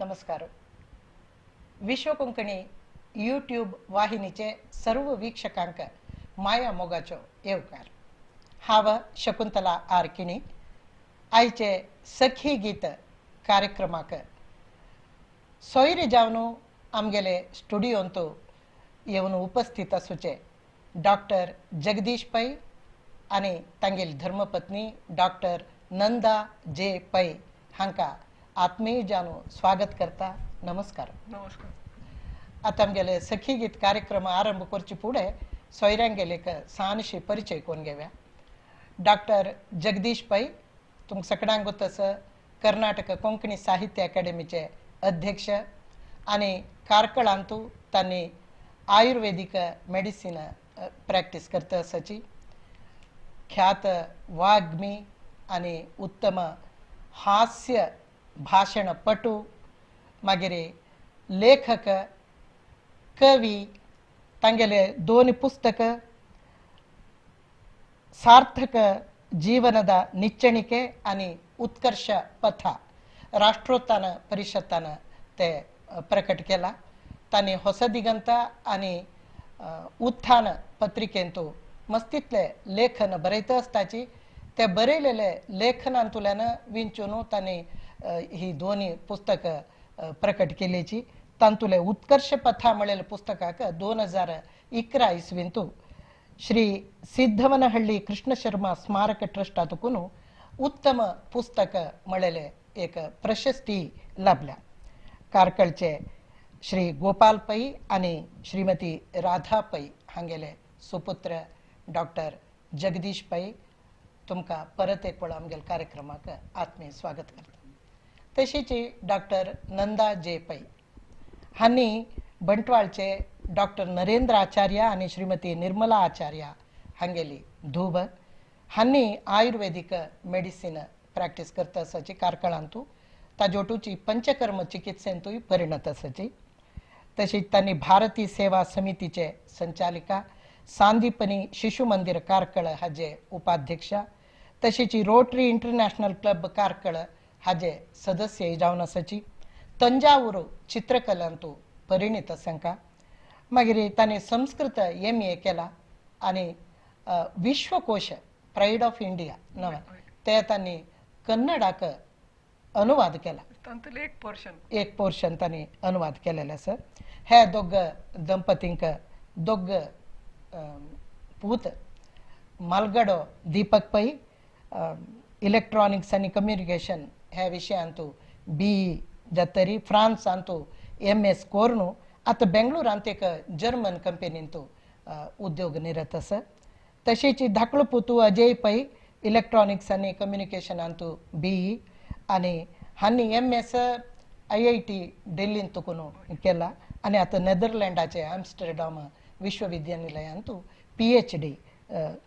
नमस्कार. विश्व कोंकणी यूट्यूब वाहिनीचे सर्व वीक्षकांक माया मोगाचो येवकार. हांव शकुंतला are किणी आयचे सखी गीत कार्यक्रमाक सोयरे जावन आमगेले स्टुडियोंत येवन उपस्थित आसूचे डॉक्टर जगदीश पै आनी तांगेली धर्मपत्नी डॉक्टर नंदा जे पै हांकां आत्मीय जावन स्वागत करता. नमस्कार. नमस्कार. आतां आमगेले सखी गीत कार्यक्रम आरंभ करचे फुडें सोयऱ्यांगेले एक सानशी परिचय करून घेवया. डॉक्टर जगदीश पै तुमकां सगळ्यांक गोत आसा कर्नाटक कोंकणी साहित्य अकादेमीचे अध्यक्ष आनी कार्कळांतू तांणी आयुर्वेदीक मेडिसीन प्रॅक्टीस करता आसाची. ख्यात वाग्मी आनी उत्तम हास्य भाशणपटू, मागीर लेखक, कवी. तांगेले दोन पुस्तक सार्थक जीवनद निच्चಣಿके आनी उत्कर्ष पथा राष्ट्रोत्थान परिषदान ते प्रकट केला. तांणी होसदिगंत आनी उत्थान पत्रिकेंतू मस्तीतले लेखन बरयत आसताची. ते बरयलेले लेखनांतल्यान विंचून तांणी ही दोनी पुस्तकां प्रकट केल्याची. तांतुले उत्कर्ष पथा म्हळेले पुस्तकाक 2011 इस्वींतू श्री सिद्धवनहಳ್ಳಿ कृष्ण शर्मा स्मारक ट्रस्टातून उत्तम पुस्तक म्हळेले एक प्रशस्ती लाभल्या. कार्कळचे श्री गोपाल पै आनी श्रीमती राधा पै हांगेले सुपुत्र डॉक्टर जगदीश पै तुमकां परत एक वेळा आमगेले कार्यक्रमाक आत्मीय स्वागत करता. तशीच डॉक्टर नंदा जे पै हांणी बंटवाळचे डॉक्टर नरेंद्र आचार्य आनी श्रीमती निर्मला आचार्य हांगेली धूव हांणी आयुर्वेदीक मेडिसीन प्रॅक्टीस करता आसाची कार्कळांतू. ताजोटूची पंचकर्म चिकित्सेंतूय परिणत आसाची. तशीच तांणी भारतीय सेवा समितीचे संचालिका, सांदीपनी शिशु मंदिर कार्कळ हाजे उपाध्यक्ष, तशीच रोटरी इंटरनॅशनल क्लब कार्कळ हाजे सदस्य जावन आसाची. तंजावूर चित्रकलांतू परिणीत आसांका. मागीर ताणें संस्कृत MA केला आनी विश्वकोश प्रायड ऑफ इंडिया नव ते तांणी कन्नडाक अनुवाद केला. तांतले एक पोर्शन तांणी अनुवाद केलेले आसा. हे दोग दंपतींक दोग पूत मालगडो दीपक पै इलेक्ट्रॉनिक्स आनी कम्युनिकेशन ह्या विशयांतू BE जातरी फ्रांसांतू MS कोर्नू आतां बेंगळुरांत एक जर्मन कंपनींतू उद्योग निरत आसा. तशीच धाकलो पुतू अजय पै इलेक्ट्रॉनिक्स आनी कम्युनिकेशनांतू BE आनी हांणी MS IIT दिल्लींत तुकून केला आनी आतां नेदरलँडाचे आमस्टरडॅम विश्वविद्यानिलयांतू PhD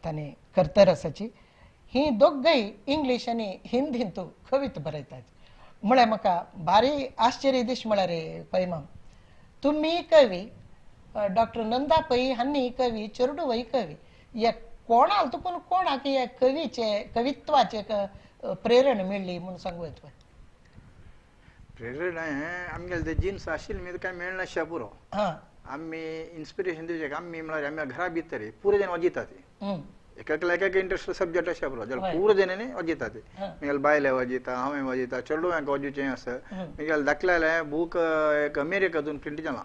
तांणी करतर आसाची. ही दोगय इंग्लीश आनी हिंदींतू कविता बरयतात. म्हळ्यार म्हाका भारी आश्चर्य दीस म्हळ्यार पै माम तुमी कवी डॉक्टर नंदा पै हांणी कवी, चेरडुवय कवी, हे कोणाक तुकून कोणाक हे कवीचे कवित्वाचे प्रेरणा मेळ्ळी म्हूण सांगू येता? प्रेरणा हें आमगेलें ते जिन्स आशिल्लें न्ही कांय मेळनाशिल्लें पुरो. आमी इन्स्पिरेशन दिवचें आमी म्हळ्यार आमी घरा भितर पुरो जाण वाजयतात. एकाकला एक इंट्रस्ट सब्जेक्ट आसा पुरो जाल्यार पुरो जाणांनी वाजयतात. म्हगेले बायले वाजयता, हांवें वाजयता, चेडवांक वाजोवचें आसा. म्हगेले धाकल्याले बूक एक अमेरिकातून प्रिंट जाला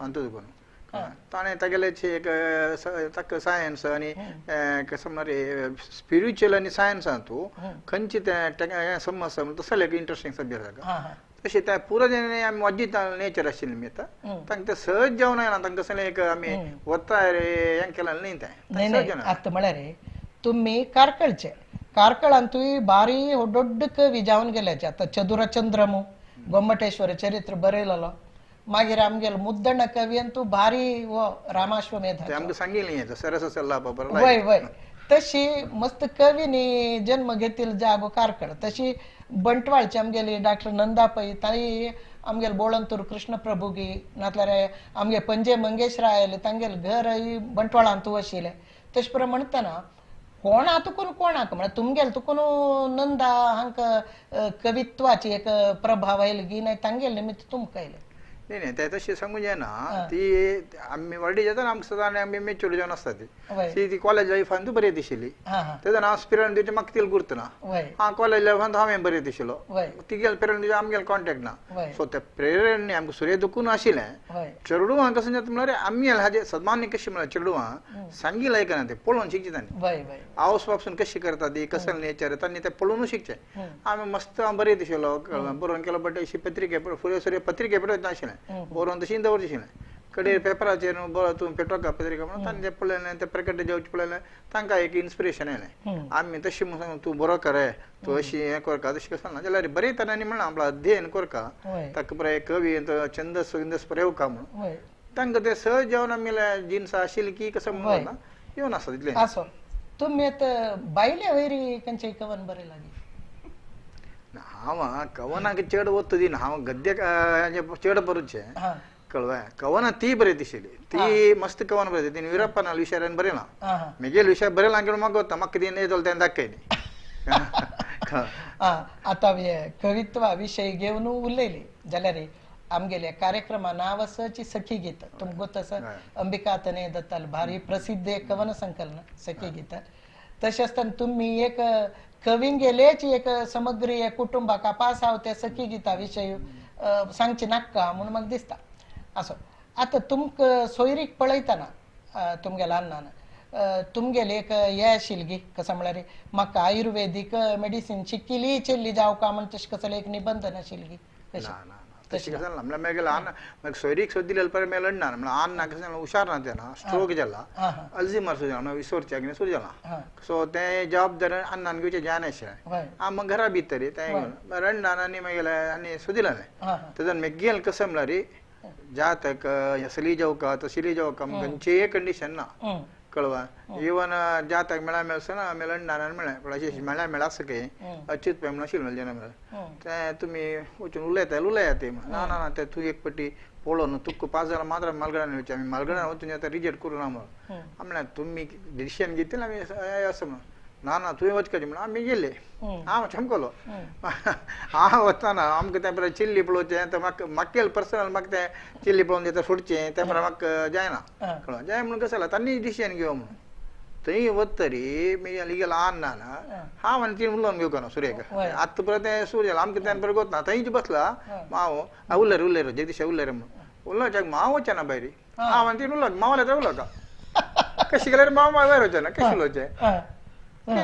अंतू तुकून. ताणें तागेले एक ताका सायन्स आनी कशें म्हणल्यार स्पिरिच्युअल आनी सायन्सांतू खंयचे तें समज तसले एक इंट्रस्टींग सब्जेक्ट ताका. तशें त्या पुरो जाणांनी आमी वाजयता नेचर आशिल्लें न्ही आतां तांकां तें सहज जावन येना. तांकां कसलें एक आमी वता रे हें केलें न्ही तें. आतां म्हळ्यार तुमी कार्कळचे, कार्कळांतूय बारी दोड्ड कवी जावन गेल्याचे. आतां चदुरचंद्रमू गोमटेश्वर चरित्र बरयलेलो, मागीर आमगेलो मुद्दण कवी तूं भारी हो रामाश्वमेध आमकां सांगिल्लें सरस सल्ला. वय वय तशी मस्त कवीनी जन्म घेतील जागो कार्कळ. तशी बंटवाळची आमगेली डॉक्टर नंदा पै ताई आमगेले बोळंतूर कृष्ण प्रभुगी नातल्यार आमगे पंजे मंगेश रायाले तांगेले घर बंटवाळांतू आशिल्लें. तशें प्रमाण म्हणटना कोणा तुकून कोणाक म्हळ्यार तुमगेले तुकून नंदा हांकां कवित्वाची एक प्रभाव आयलो की नाही तांगेले निमित्त तुमकां आयलें? न्ही न्ही तें तशें सांगूंक जायना. ती आमी व्हडली जाता आमकां सदां आनी आमी मेच्युअर जावन आसता ती ती कॉलेज लायफान तूं बरयत आशिल्ली तेन्ना हांव स्पिरण दिवचें म्हाका तितलें गुर्त ना. हांव कॉलेज लायफान हांवें बरयत आशिल्लो तिगेले प्रेरण दिवचें आमगेलें कॉन्टेक्ट ना. सो ते प्रेरण न्ही आमकां सुर्य दुखून आशिल्लें चेडवां कसं जाता म्हणल्यार आमगेलें हाजें सदमान्य कशें म्हळ्यार चेडवां सांगील आयकना ते पळोवन शिकचें तांणी आवस बापसून कशी करता ती कसलें नेचर तांणी तें पळोवनूच शिकचें. आमी मस्त हांव बरयत आशिल्लो बरोवन केलो बट अशी पत्रिके फुडें सुर्य पत्रिके पेटवत नाशिल्लें बरोवन तशी दवरचें आशिल्लें कडेर पेपराचेर बरो तूं पेटोवका पत्रिका म्हणून तांणी तें पळयलें तें प्रकट जावचें पळयलें तांकां एक इन्स्पिरेशन आयलें. आमी तशें म्हणून तूं बरो कर तूं अशी हें करका तशें कसं ना जाल्यार बरयतना आनी म्हणलां आपलो अध्ययन करका ताका बरें कवी छंदस छंदस प्रयोगका म्हणून तांकां तें सहज जावन आमगेले जिन्स आशिल्ली की कसं म्हणून ना येवन आसा तितलें. आसो तुमी आतां बायले वयरी खंयचें कवन बरयलां? हांव कवनाक चड वत्त दिना हांव गद्य चड बरोवचें कळवें. कवनां ती बरयत आशिल्ली ती मस्त कवन बरयता तिणें विरप्पानाल विशयान बरयलां म्हगेले विशय बरयलां की म्हाका गोत्ता म्हाका तिणें येतलो तें दाखयली. आतां कवित्वा विशय घेवन उलयली जाल्यार आमगेल्या कार्यक्रमा नांव आसा सखी गीत. तुमकां गोत आसा अंबिका तनय दत्ताल भारी प्रसिद्ध एक कवन संकलन सखी गीत. तशें आसतना तुमी एक कवींगेलेच एक समग्री कुटुंबाक पासाव त्या सखी गीता विशय सांगचे नाका म्हणून म्हाका दिसता. असो आतां तुमकां सोयरीक पळयतना तुमगेल्या अन्नान तुमगेले एक हें आशिल्ली कसो म्हळ्यार म्हाका आयुर्वेदीक मेडिसीन शिकिल्ली चेल्ली जावका म्हण तशें कसलें एक निबंधन आशिल्ली? तशें कसं ना म्हणल्यार मागीर मागीर सोयरीक सुद्दां दिलें पळय मागीर लडना म्हणल्यार आन्ना कसं हुशार ना तेन्ना स्ट्रोक जाला अल्झिमर सुद्दां जाला विसरच्या कितें सुरू जाला सो तें जबाबदारी अन्नान घेवचें जायना आशिल्लें. आं मग घरा भितर तें रडना आनी मागीर आनी सुदिलें तेजन मागीर कसं म्हणल्यार जातक असली जावका तसली जावका खंयचेय कंडिशन ना कळवा. इवन जातक मेळा मेळसना आमी लंडनान मेळ्ळें पूण अशें मेळ्ळ्या मेळा सके अच्युत पै म्हणून आशिल्लें जेन्ना मेळ्ळें तें तुमी वचून उलयता उलयात ते ना ना ना तें तूं एक पट्टी पळोवन तुका पास जाल्यार मात्र मालगडान वचचें आमी मालगडान वचून आतां रिजेक्ट करूं ना म्हणून म्हणल्यार तुमी डिसिशन घेतलें आमी असो म्हणून ना ना तुवें वचपाचें म्हणून आमी गेले. हांव चमकलो हांव वतना आमकां तें बरें चिल्ली पळोवचें तें म्हाका म्हाका पर्सनल म्हाका तें चिल्ली पळोवन तें सोडचें तें बरें म्हाका जायना कळ्ळें जाय म्हणून कसं जालें तांणी डिसिशन घेवं म्हणून थंय वतरी मागीर गेलो आन ना हांव आनी तीन उलोवन घेवंक ना सुरेख आतां परत तें सूर जालें आमकां तें बरें गोतना थंयच बसला माव उलय उलय जगदीश उलय म्हणून उलोवच्याक माव वचना भायर हांव आनी तीन उलोवक मावल्या तर उलोवका कशें गेल्यार माव भायर वचना कशें उलोवचें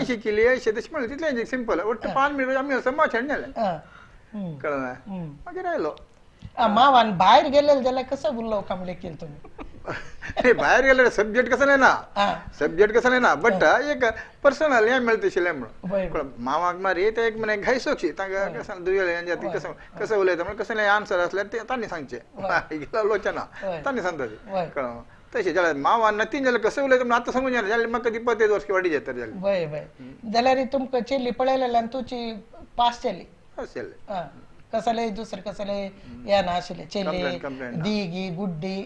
शिकिल्ली अशें तशें म्हणलें तितलें सिंपल ಒಟ್ಟು 5 मिनिट आमी संभाशण जालें कळ्ळें. मागीर आयलो मावान भायर गेलेले जाल्यार कसो उलोवका म्हणलें केलें तुमी? भायर गेल्यार सब्जेक्ट कसलें ना सब्जेक्ट कसलें ना बट एक पर्सनल हें मेळटा आशिल्लें म्हणून मावाक मारी ते एक म्हणे घायसोची तांकां कसं दुयें जाती कसं कसं उलयता म्हणून कसलें आन्सर आसल्यार ते तांणी सांगचें उलोवचें ना तांणी सांगता तें कळ्ळें. तशें जाल्यार मावान नतीन जाल्यार कसं उलयता म्हणून आतां सांगूंक जायना जाल्यार म्हाका ती 35 वर्स वाडी जाता जाल्यार. वय वय जाल्यार तुमकां चेल्ली पळयलें आनी तुजी पास जाली? पास जाली. कसले दुसरे कसले हे ना आशिल्ले चेल्ली दिगी गुड्डी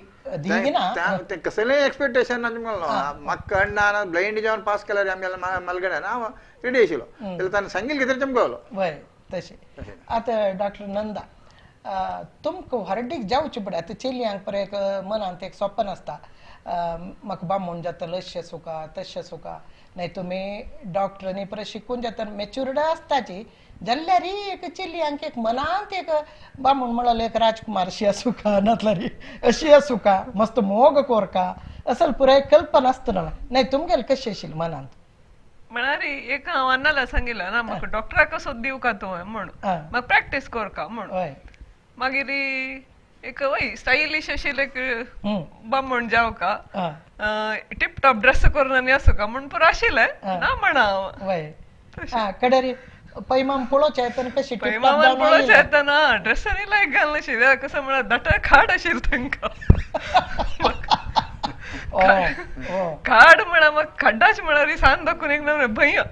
दिगी ना ते कसलें एक्सपेक्टेशन ना तुमकां म्हाका अण्णा ब्लायंड जावन पास केल्यार आमगेल्या मालगड्यान हांव रेडी आशिल्लो जाल्यार ताणें सांगिल्लें कितें चमकलो. वय तशें. आतां डॉक्टर नंदा तुमकां व्हडीक जावचें पडटा. आतां चेडयांक पळय एक मनांत एक सपन आसता म्हाका बामण जातलो अशें सुका तशें सुका नाही तुमी डॉक्टरांनी परत शिकून जाता मॅच्युर्ड आसताची जाल्यार एक चेडयांक एक मनांत एक बामण म्हणलो एक राजकुमार अशी आसूका नातल्यार अशी आसूका मस्त मोग कोरका असल पुराय कल्पना आसतना नाही तुमगेले कशें आशिल्लें मनांत? म्हळ्यार एक हांव अन्नाला सांगिल्लें ना म्हाका डॉक्टराक कसो दिवका तूं म्हणून म्हाका प्रॅक्टीस कोरका म्हणून मागीर एक वय स्टायलिश आशिल्लें एक बामण जावका टिप टॉप ड्रेस करून आनी आसूका म्हण पुरो आशिल्लें ना म्हणा हांव. कडेर पैमाम पळोवचें येतना कशी पैमामान पळोवचें येतना ड्रेस आनी लायक घालना आशिल्लें कसो म्हळ्यार दाट खाड आशिल्लें तांकां खाड म्हळ्यार म्हाका खड्डाच म्हळ्यार सान दाखोवन एक नवरे भंय.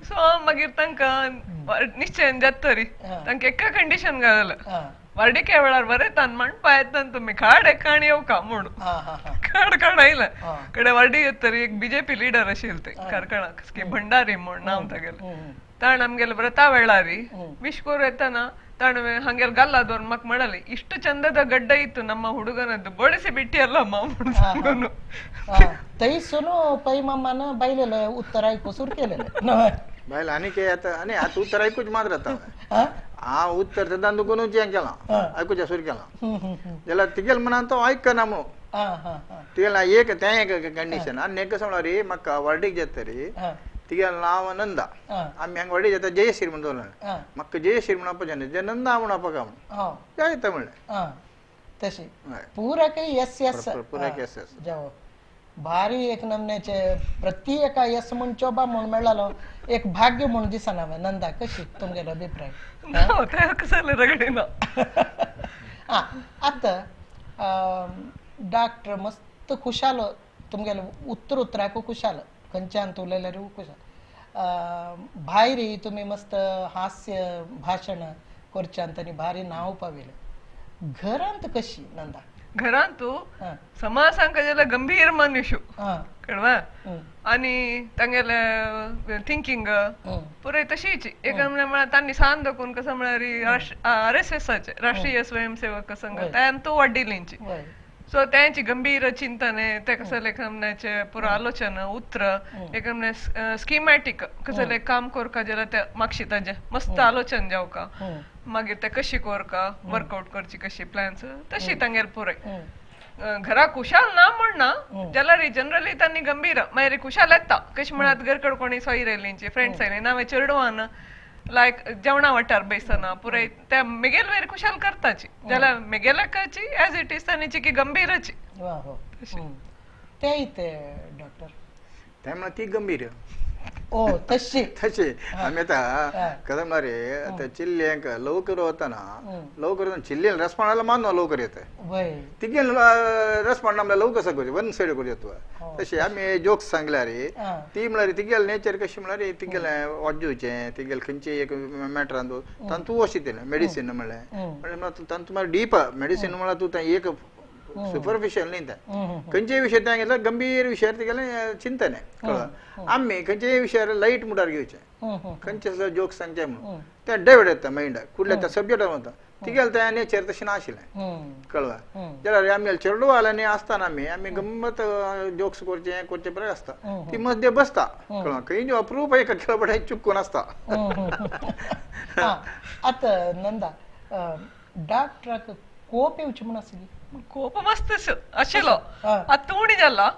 सो हांव मागीर तांकां निश्चयन जाता तरी तांकां एका कंडिशन घाललें वार्डिके वेळार बरयतान म्हणपा येता तुमी खाड एक काणी येवका म्हणून खाड काड आयलें कडे वार्डी येत तरी एक बीजेपी लिडर आशिल्ले ते कारकळाक भंडारी म्हूण नांव तागेलें ताण आमगेले व्रता वेळारी ವಿಶ್ ಕೋರು ಎತ್ತನ ತಾಣ ಹಂಗೆಲ್ಲ ಗಲ್ಲ ದೋರ್ ಮಕ್ ಮಾಡಲಿ ಇಷ್ಟು ಚಂದದ ಗಡ್ಡ ಇತ್ತು ನಮ್ಮ ಹುಡುಗನದ್ದು ಬಳಸಿ ಬಿಟ್ಟಿಯಲ್ಲ ಮಾಮೂನು तैसुन पै मामान बायलेले उत्तर आयकू सुरू केलेले बायल आनी आता आनी आतां उत्तर आयकूच मात्र आतां आ उत्तर तेन्ना दुकूनच हें केलां आयकुचें सुरू केलां जाल्यार तिगेल मनान तो आयकना म्हणून तिगेल एक तें एक कंडिशन आनी एक कसो म्हणल्यार म्हाका वर्डीक जाता रे तिगेल नांव नंदा आमी हांगा व्हडली जाता जयश्री म्हणून दवरलें म्हाका जयश्री म्हणपाचें न्ही जे नंदा म्हणपाक म्हणून जायता म्हणलें तशी पुरा काही एस एस पुरा एस एस जावो भारी एक नमन्याचे प्रति एका एस म्हूण चोबा म्हूण मेळ्ळो एक भाग्य म्हूण दिसना नंदा कशी तुमगेलो अभिप्राय रगडिना. आतां डॉक्टर मस्त खुशालो तुमगेलो उत्तर उतराक खुशाल खंयच्यान उलयल्यार खुशाल भायर तुमी मस्त हास्य भाशण करच्यांत आनी भारी नांव पाविलें. घरांत कशी नंदा? घरांत समासांक जाल्यार गंभीर मनुष्य कळवा आनी तांगेले थिंकींग पुराय तशीच एक म्हळ्यार तांणी सान दाखोवन कसो म्हळ्यार आर एस एसाचे राष्ट्रीय स्वयंसेवक संघ त्यान तो वाडिल्लींची सो त्यांची गंभीर चिंतन ते कसं लेखनाचे पुरो आलोचन उत्र एक स्किमॅटीक कसं काम करका जाल्यार ते मागशी ताजें मस्त आलोचन जावका मागीर ते कशी करका वर्कआउट करची कशी प्लॅन्स तशी तांगेर पुराय घरा खुशाल ना म्हणना जाल्यार जनरली तांणी गंभीर मागीर खुशाल येता कशें म्हळ्यार घरकड कोणी सोयरी आयलींची फ्रेंड्स आयली ना चेडवान लायक जेवणा वाठार बैसना पुराय त्या मेगेल वयर खुशाल करताची जाल्यार मेगेल्याकाची एज it is तांणी की गंभीरची. ते ते डॉक्टर ते म्हणल्यार ती गंभीर ओ तशी तशी आमी आतां कदम रे आतां चिल्ल्यांक लवकर वतना लवकर चिल्लेन रेस्पॉन्ड जाल्यार मानू लवकर येता तिगेन रेस्पॉन्ड आमल्यार लवकर कसो करचें वन सायड करूं येता तशें आमी जोक्स सांगल्यार ती म्हणल्यार तिगेले नेचर कशी म्हणल्यार तिगेलें वाजोवचें तिगेले खंयचे एक मॅटरान तातूंत वशी तें मेडिसीन म्हणलें म्हणल्यार तातूंत मागीर डीप मेडिसीन म्हणल्यार तूं तें एक सुपरफिशियल न्ही तें खंयचेय विशय तें घेतल्यार गंभीर विशयार तिगेलें चिंतन कळ्ळें आमी खंयचेय विशयार लायट मुटार घेवचें खंयचे जोक्स सांगचे म्हणून तें डायवर्ट येता मायंडाक कुडल्या त्या सब्जेक्टार वता तिगेलें तें नेचर तशें नाशिल्लें कळ्ळें जाल्यार आमगेले चेडवाल्यानी आसतना आमी आमी गम्मत जोक्स करचें करचें बरें आसता ती मद्दे बसता कळ्ळें खंय अप्रूप एक खेळपडे चुकून आसता. आतां नंदा डॉक्टराक कोप येवची म्हूण आसली? कोप मस्त आशिल्लो आतां उणी जाला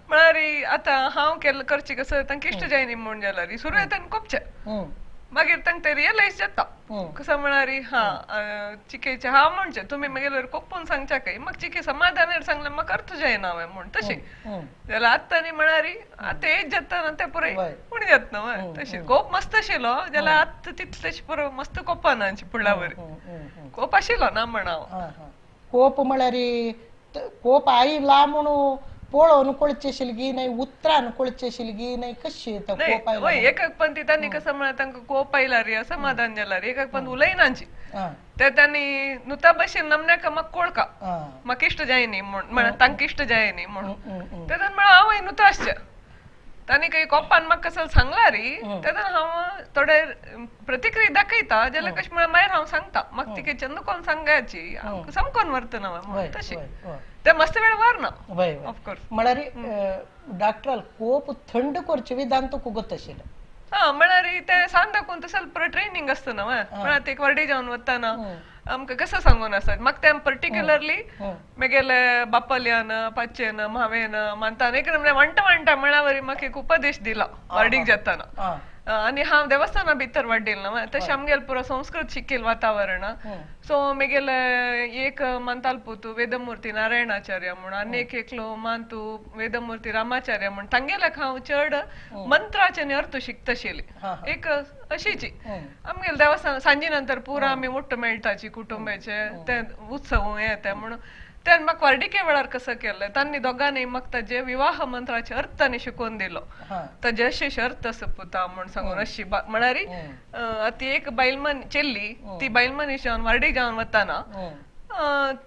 म्हळ्यार आतां हांव केल्लें करचें कसं तांकां इश्ट जायनी म्हूण जाल्यार सुरवेक कोपचें मागीर तांकां ते रियलायज जाता कसं म्हळ्यार हा चिकेचें हांव म्हणचें तुमी मागीर कोपून सांगच्या काय म्हाका चिके समाधानार सांगलें म्हाका अर्थ जायना हांवें म्हूण तशें जाल्यार आतां न्ही म्हळ्यार आतां एज जाता न्हू तें पुराय उणी जाता न्हू तशें कोप मस्त आशिल्लो जाल्यार आतां तितलें पुरो मस्त कोपाना फुडल्या वरी कोप आशिल्लो ना म्हण हांव कोप म्हळ्यार कोप आयला म्हणून पळोवन कळचें आशिल्ली न्हय उतरान कळचें आशिल्ली न्हय कशी कोप आयला? एक एक पण ती तांणी कसं म्हळ्यार तांकां कोप आयला रे असमाधान जाला रे एक एक पण उलयनाची ते तांणी नुता भशेन नमन्याक म्हाका कोळका म्हाका इश्ट जायनी म्हूण म्हळ्यार तांकां इश्ट जायनी म्हणून तेन्ना म्हळ्यार हांव नुता आसचें तांणी काही कोपान म्हाका कसं सांगला रे तेन्ना हांव थोडे प्रतिक्रिया दाखयता जाल्यार कशें म्हळ्यार मागीर हांव सांगता म्हाका ती चंद कोण सांगायची समकोन व्हरता हांवें तशें ते मस्त वेळ व्हरना ऑफकोर्स म्हळ्यार डॉक्टरान कोप थंड करचें विधान तुका गोत आशिल्लें. हा म्हळ्यार ते सांग दाखोवन तसो ट्रेनिंग आसता न्हू म्हळ्यार ते वर्डे जावन वतना आमकां कसं सांगून आसता म्हाका तें पर्टिक्युलरली मेगेले बापाल्यान पाचेन मावेन मानतान एक म्हणटा म्हणटा म्हळ्यार वरी म्हाका एक उपदेश दिला वार्डीक जाताना आनी हांव देवस्थाना भितर वाड्डेल ना तशें आमगेले पुरो संस्कृत शिकेल वातावरण सो मेगेले एक मानताल पुतू वेदमूर्ती नारायणाचार्य म्हूण आनी एक एकलो मानतू वेदमूर्ती रामाचार्य म्हूण तांगेल्याक हांव चड मंत्राचे अर्थ शिकताशिल्ली एक अशीची आमगेले देवस्थान सांजे नंतर पुरा आमी ಒಟ್ಟು मेळटाची कुटुंबाचे ते उत्सव हे ते म्हणून तेन्ना म्हाका व्हरडिके वेळार कसं केल्लें तांणी दोगांनी म्हाका ताजे विवाह मंत्राचे अर्थ तांणी शिकोवन दिलो. ताजे अशे अर्थ आसा पुता म्हूण सांगून अशी म्हळ्यार ती एक बायल चेल्ली ती बायल मनीस जावन व्हरडीक जावन वतना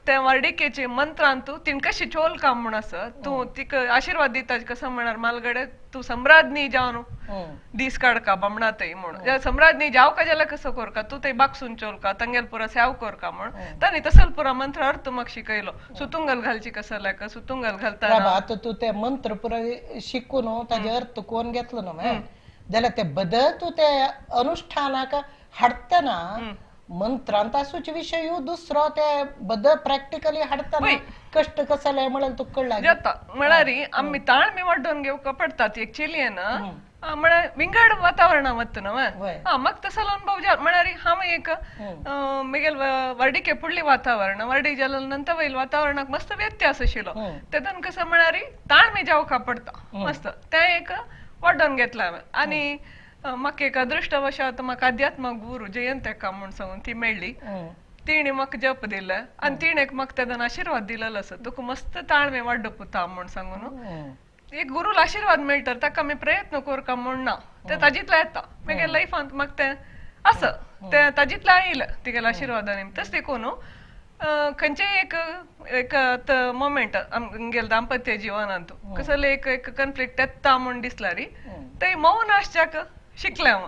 त्या व्हरडिकेचे मंत्रान तूं तिणें कशी चोलका म्हूण आसा तूं तिका आशिर्वाद दिता कसो म्हळ्यार मालगडे तूं सम्राज्ञी जावन दीस काडका बामणा थंय म्हूण सम्राज्ञी जावका जाल्यार कसो करका तूं थंय बागसून चोलका तांगेल पुरा सेव करका म्हूण तांणी तसल पुरा मंत्र अर्थ म्हाका शिकयलो. सुतुंगल घालची कसो लायक सुतुंगल घालता आतां तूं ते मंत्र पुरा शिकून ताजे अर्थ कोण घेतलो न्हू जाल्यार ते बदल तूं ते अनुष्ठानाक हाडटना मंत्रांत आसूचे विशय दुसरो ते बदल प्रॅक्टिकली हाडटना कष्ट कसले म्हळ्यार तुका कळ्ळा जाता. म्हळ्यार आमी ताळमी वाडोवन घेवका पडटा एक चेलयेन म्हळ्यार विंगड वातावरणा वता न्हू म्हाका तसलो अनुभव जाला. म्हळ्यार हांव एक म्हगेल व्हरडिके फुडली वातावरण व्हरडीक जाल्या नंतर वयल वातावरणाक मस्त व्यत्यास आशिल्लो तेतून कसं म्हळ्यार ताळमी जावका पडटा मस्त तें एक वाडोवन घेतलां हांवें. आनी म्हाका एक अदृश्टवशात म्हाका अध्यात्मक गुरू जयंत एका म्हूण सांगून ती मेळ्ळी तिणें म्हाका जप दिलें आनी तिणें म्हाका तेन्ना आशिर्वाद दिलेलो आसा तुका मस्त ताळमे वाड्डो पुता म्हूण सांगून एक गुरूल आशिर्वाद मेळटा ताका आमी प्रयत्न करका म्हूण ना तें ताजीतलें येता मागीर लायफांत म्हाका तें आसा तें ताजीतलें आयलें तिगेल्या आशिर्वादान. तशें देखून खंयचेय एक एक मोमेंट आमगेले दांपत्य जिवनांत कसले एक एक कन्फ्लिक्ट येता म्हूण दिसल्यार ते मौन आसच्याक शिकलें हांव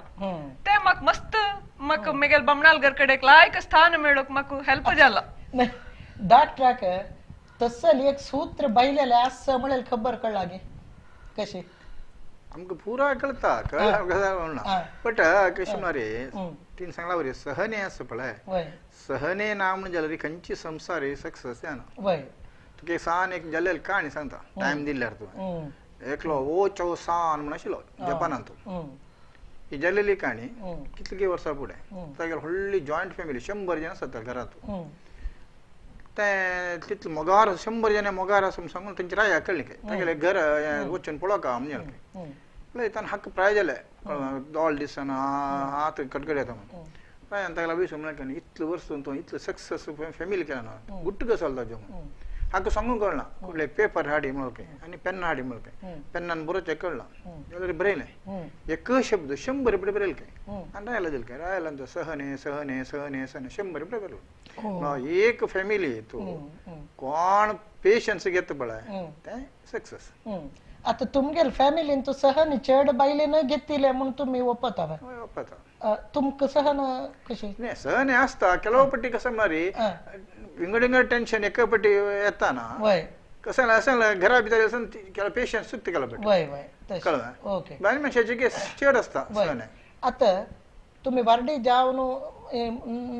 तें म्हाका मस्त म्हाका म्हगेले बामणालगर कडेन लायक स्थान मेळोवंक म्हाका हेल्प जाला. डॉक्टराक तसल एक सूत्र बायलेलें आसा म्हळ्यार खबर कळ्ळा गे कशी आमकां पुरा कळता कळ्ळा बट कशें म्हळ्यार तिणें सांगला बरें सहने आसा पळय सहने ना म्हण जाल्यार खंयची संवसार सक्सेस जायना. तुका एक सान एक जाल्लेली काणी सांगता टायम दिल्यार तुवें एकलो ओ चो सान म्हण आशिल्लो जपानांत ही जाल्लेली काणी कितली वर्सां फुडें तागेली व्हडली जॉयंट फॅमिली 100 जाण आसता घरांत तें तितले मोगार 100 जाण मोगार आसा म्हूण सांगून तेंची राया कळ्ळी काय तागेलें घर वचून पळोवका म्हणजे पळय ताणें हक्क प्राय जाले दोळ दिसना हात कटकट येता म्हणून रायान तागेला विसरून म्हणलें इतले वर्स तूं इतले सक्सेस फॅमिली केला ना गुट्ट कसो जालो ताजो म्हणून हाका सांगूंक कळना कुठले पेपर हाडी म्हणून आनी पेन्ना हाडी म्हणून पेन्नान बरोवचें कळना जाल्यार बरयलें एक शब्द 100 रुपये बरयले काय आनी रायला दिले काय रायला सहने सहने सहने सहने 100 रुपये बरयलो. एक फॅमिली तूं कोण पेशन्स घेता पळय तें सक्सेस. आतां तुमगेले फॅमिलीन तूं सहन चड बायलेन घेतिल्लें म्हूण तुमी ओपता ओपता तुमकां सहन कशी न्ही सहन आसता ಕೆಲವು पट्टी कसं मारी विंगड विंगड टेन्शन एका पट्टी येता ना कसं असं घरा भितर केला पेशन्स सुकता केला पट्टी वय वय कळ्ळें ओके बायल मनशाचे चड आसता सहन. आतां तुमी वार्डी जावन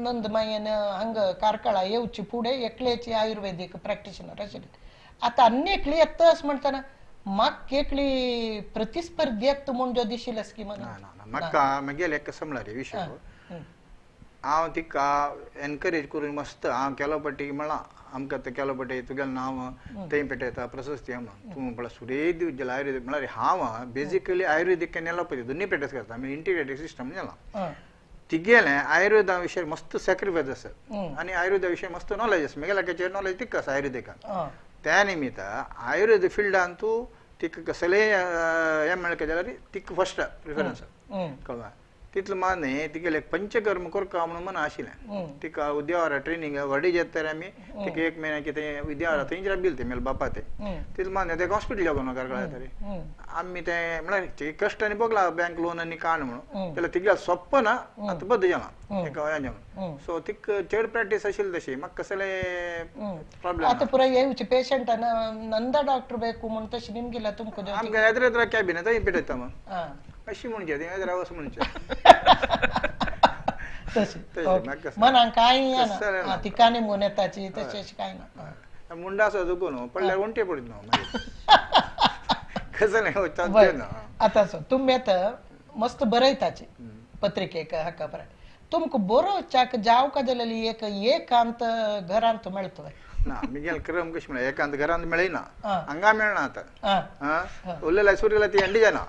नंदमायेन हांगा कार्कळा येवची फुडें एकलेची आयुर्वेदीक प्रॅक्टिशनर आशिल्ले आतां आनी एकली येता अशें म्हणटना म्हाका एकली प्रतिस्पर्धी येता म्हूण जो दिशिल्लें की ना ना म्हाका म्हगेलें एक कसं म्हळ्यार विशय हांव तिका एनकरेज करून मस्त हांव केलो पट्टी म्हळां आमकां तें केलो पट्टी तुगेलें नांव थंय पेटयता प्रशस्ती म्हणून तूं म्हळ्यार सुरेद जाल्यार आयुर्वेदीक म्हळ्यार हांव बेजिकली आयुर्वेदीक आनी एलोपॅथी दोनूय प्रॅक्टीस करता आमी इंटिग्रेटेड सिस्टम जाला तिगेलें आयुर्वेदा विशय मस्त सॅक्रिफायस आसा आनी आयुर्वेदा विशय मस्त नॉलेज आसा म्हगेल्या नॉलेज तिका आसा आयुर्वेदिकान त्या निमित्त आयुर्वेद फिल्डान तूं तिका कसलेय हें मेळ्ळें जाल्यार तिका फर्स्ट प्रिफरन्स कळ्ळें. तितलें मात न्ही तिगेलें पंचकर्म करका म्हणून मन आशिल्लें तिका उद्यावरा ट्रेनींग व्हडली जाता आमी तिका एक म्हयन्या कितें उद्यावरा थंयच राबिल्लें तें मेल बापा तें तितलें मात न्ही तेका हॉस्पिटल लागून कार्कळा तरी आमी तें म्हळ्यार कश्ट आनी भोगला बँक लोन आनी काण म्हणून जाल्यार तिगेलें सोंपें ना आतां बद्द जालां तिका हें जावन सो तिका चड प्रॅक्टीस आशिल्ली तशी म्हाका कसलें प्रॉब्लम आतां पुराय येवचे पेशंटान नंदा डॉक्टर बेकू म्हूण तशें निमगिला तुमकां आमकां येद्रा येद्रा कॅबिन थंय पेटयता मग अशी म्हणचे तें येद्रा वच म्हणचे तशें मनाक कांय येना तिका निमून येताची तशें अशें कांय ना मुंडा आसा दुखून पडल्यार वण्टे पडत न्हू मागीर कसलें ना. आतां तुमी आतां मस्त बरयताची पत्रिकेक हाका बरय तुमकां बरोवच्याक जावका जाल्यार एक एकांत घरांत मेळटलें ना मिगेल क्रम कशें म्हळ्यार एकांत घरांत मेळना हांगा मेळना आतां उरलेल्या सुर्यला ती अंडी जायना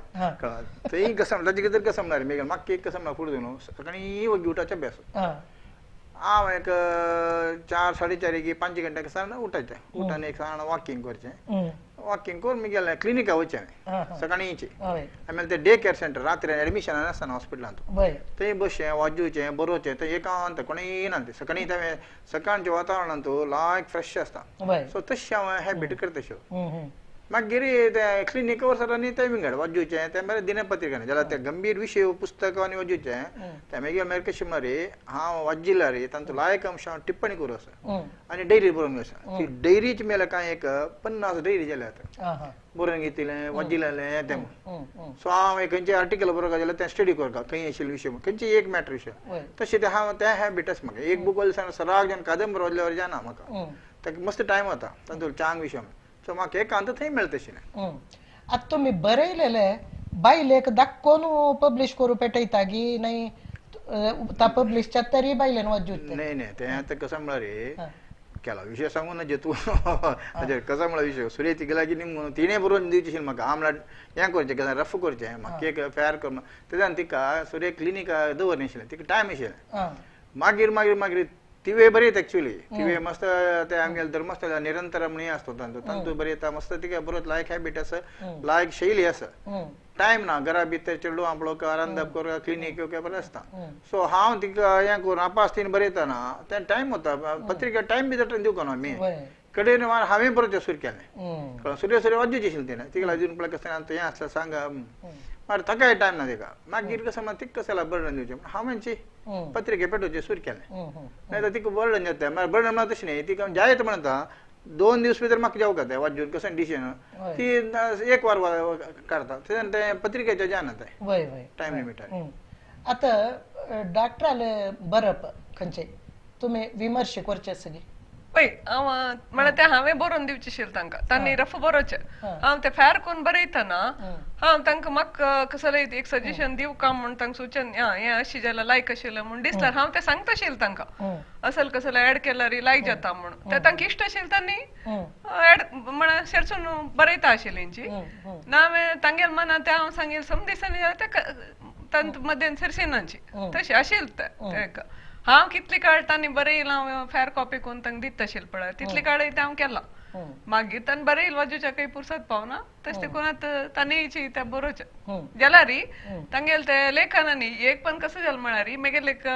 थंय कसं ताजे भितर कसं म्हळ्यार मिगेल म्हाका एक कसं म्हळ्यार फुडें न्हू सकाळीं वग्गी उठाचे अभ्यास हांव एक 4 साडे 4 की 5 घंटे सान उठायचें उठून एक सान वॉकिंग करचें वॉकिंग करून मागीर क्लिनिका वचचें सकाळींची आनी ते डे केअर सेंटर रात्री एडमिशन आसना हॉस्पिटलांत थंय बसचें वाजोवचें बरोवचें थंय एकांत कोणूय ना ते सकाळीं तें सकाळचें वातावरणांत लायक फ्रेश आसता सो तशें हांव हॅबिट करता तश्यो मागीर ते क्लिनीक वचत आनी ते विंगड वाजोवचें ते मागीर दिनपत्रिका जाल्यार ते गंभीर विशय पुस्तक आनी वाजोवचें ते मागीर मागीर कशें म्हळ्यार हांव वाजिल्ल्या रे तांचो लायक अंश हांव टिप्पणी करूं आसा आनी डायरी बरोवन आसा ती डायरीच मेल्या कांय एक 50 डायरी जाल्या आतां बरोवन घेतिल्लें वाजिल्लें हें तें सो हांव एक खंयचें आर्टिकल बरोवपाक जाल्यार तें स्टडी करता खंय आशिल्ले विशय खंयचे एक मॅटर विशय तशें तें हांव तें हॅबिट आसा म्हाका एक बूक वाचल्यार सराग जावन कादंबरी वाजल्यावर जायना म्हाका ताका मस्त टायम वता तांचो चांग विशय सो म्हाका एकांत थंय मेळटा तशें. आतां तुमी बरयलेले बायलेक दाखोवन पब्लीश करूं पेटयता की न्हय ता पब्लीश जाता तरी बायलेन वाजूत? न्हय न्हय तें आतां कसो म्हळ्यार केला विशय सांगू नजे तूं कसो म्हळ्यार विशय सुरेश तिगे लागीं निमगून तिणें बरोवन दिवचें आशिल्लें म्हाका हांव म्हळ्यार हें करचें केन्ना रफ करचें म्हाका एक फेर कर तेन्ना तिका सुरेश क्लिनिका दवरनाशिल्लें आशिल्लें तिका टायम आशिल्लें मागीर मागीर मागीर तिवे बरयता एक्चुअली तिवे मस्त ते आमगेले धर्मस्थळ निरंतर म्हण आसता तांचो तांचो बरयता मस्त तिका बरोत लायक हॅबिट आसा लायक शैली आसा टायम ना घरा भितर चेडूं आपलो रांदप कर क्लिनीक बरें आसता सो हांव तिका हें करून आपास तिणें बरयतना तें टायम वता पत्रिका टायम भितर दिवंक ना आमी कडेन हांवें बरोवचें सुरू केलें सुर्य सुर्य वाजोवचें आशिल्लें तिणें तिका लागून पळय कसलें हें आसलें सांगा मागीर ताकाय टायम ना तिका मागीर कसं मागीर तिका कसं बर्डन दिवचें हांवें पत्रिके पेटोवचें सुरू केलें नाही तर तिका बर्डन जाता मागीर बर्डन म्हणटा तशें न्ही तिका जायत म्हणटा 2 दीस भितर म्हाका जावंक जाता वाजून कसं डिसिजन ती एक वार काडटा तेन्ना तें पत्रिकेचें जायना तें टायम लिमिटार. आतां डॉक्टराले बरप खंयचें तुमी विमर्श करचे आसा की? पळय हांव म्हळ्यार तें हांवें बरोवन दिवचें आशिल्लें तांकां तांणी रफ बरोवचें हांव तें फॅर करून बरयतना हांव तांकां म्हाका कसलें एक सजेशन दिवं का म्हूण तांकां सुचन हें अशें जाल्यार लायक आशिल्लें म्हूण दिसल्यार हांव तें सांगता आशिल्लें तांकां असल कसलें एड केल्यार लायक जाता म्हूण तें तांकां इश्ट आशिल्लें तांणी एड म्हळ्यार शेरसून बरयता आशिल्लें हेंची ना हांवें तांगेलें मनां तें हांव सांगिल्लें सम दिसांनी जाल्यार तें तांत मदेन सरसिनाची तशें आशिल्लें तें हांव कितली काळ तांणी बरयलां हांव फॅर कॉपी करून तांकां दिता आशिल्लें पळय तितली काळ तें हांव केलां मागीर तांणी बरयलें वाजोवच्या काही पुरसत पावना तशें देखून आतां तांणी तें बरोवचें जाल्यार तांगेलें तें लेखनांनी एक पण कसं जालें म्हळ्यार मागीर एक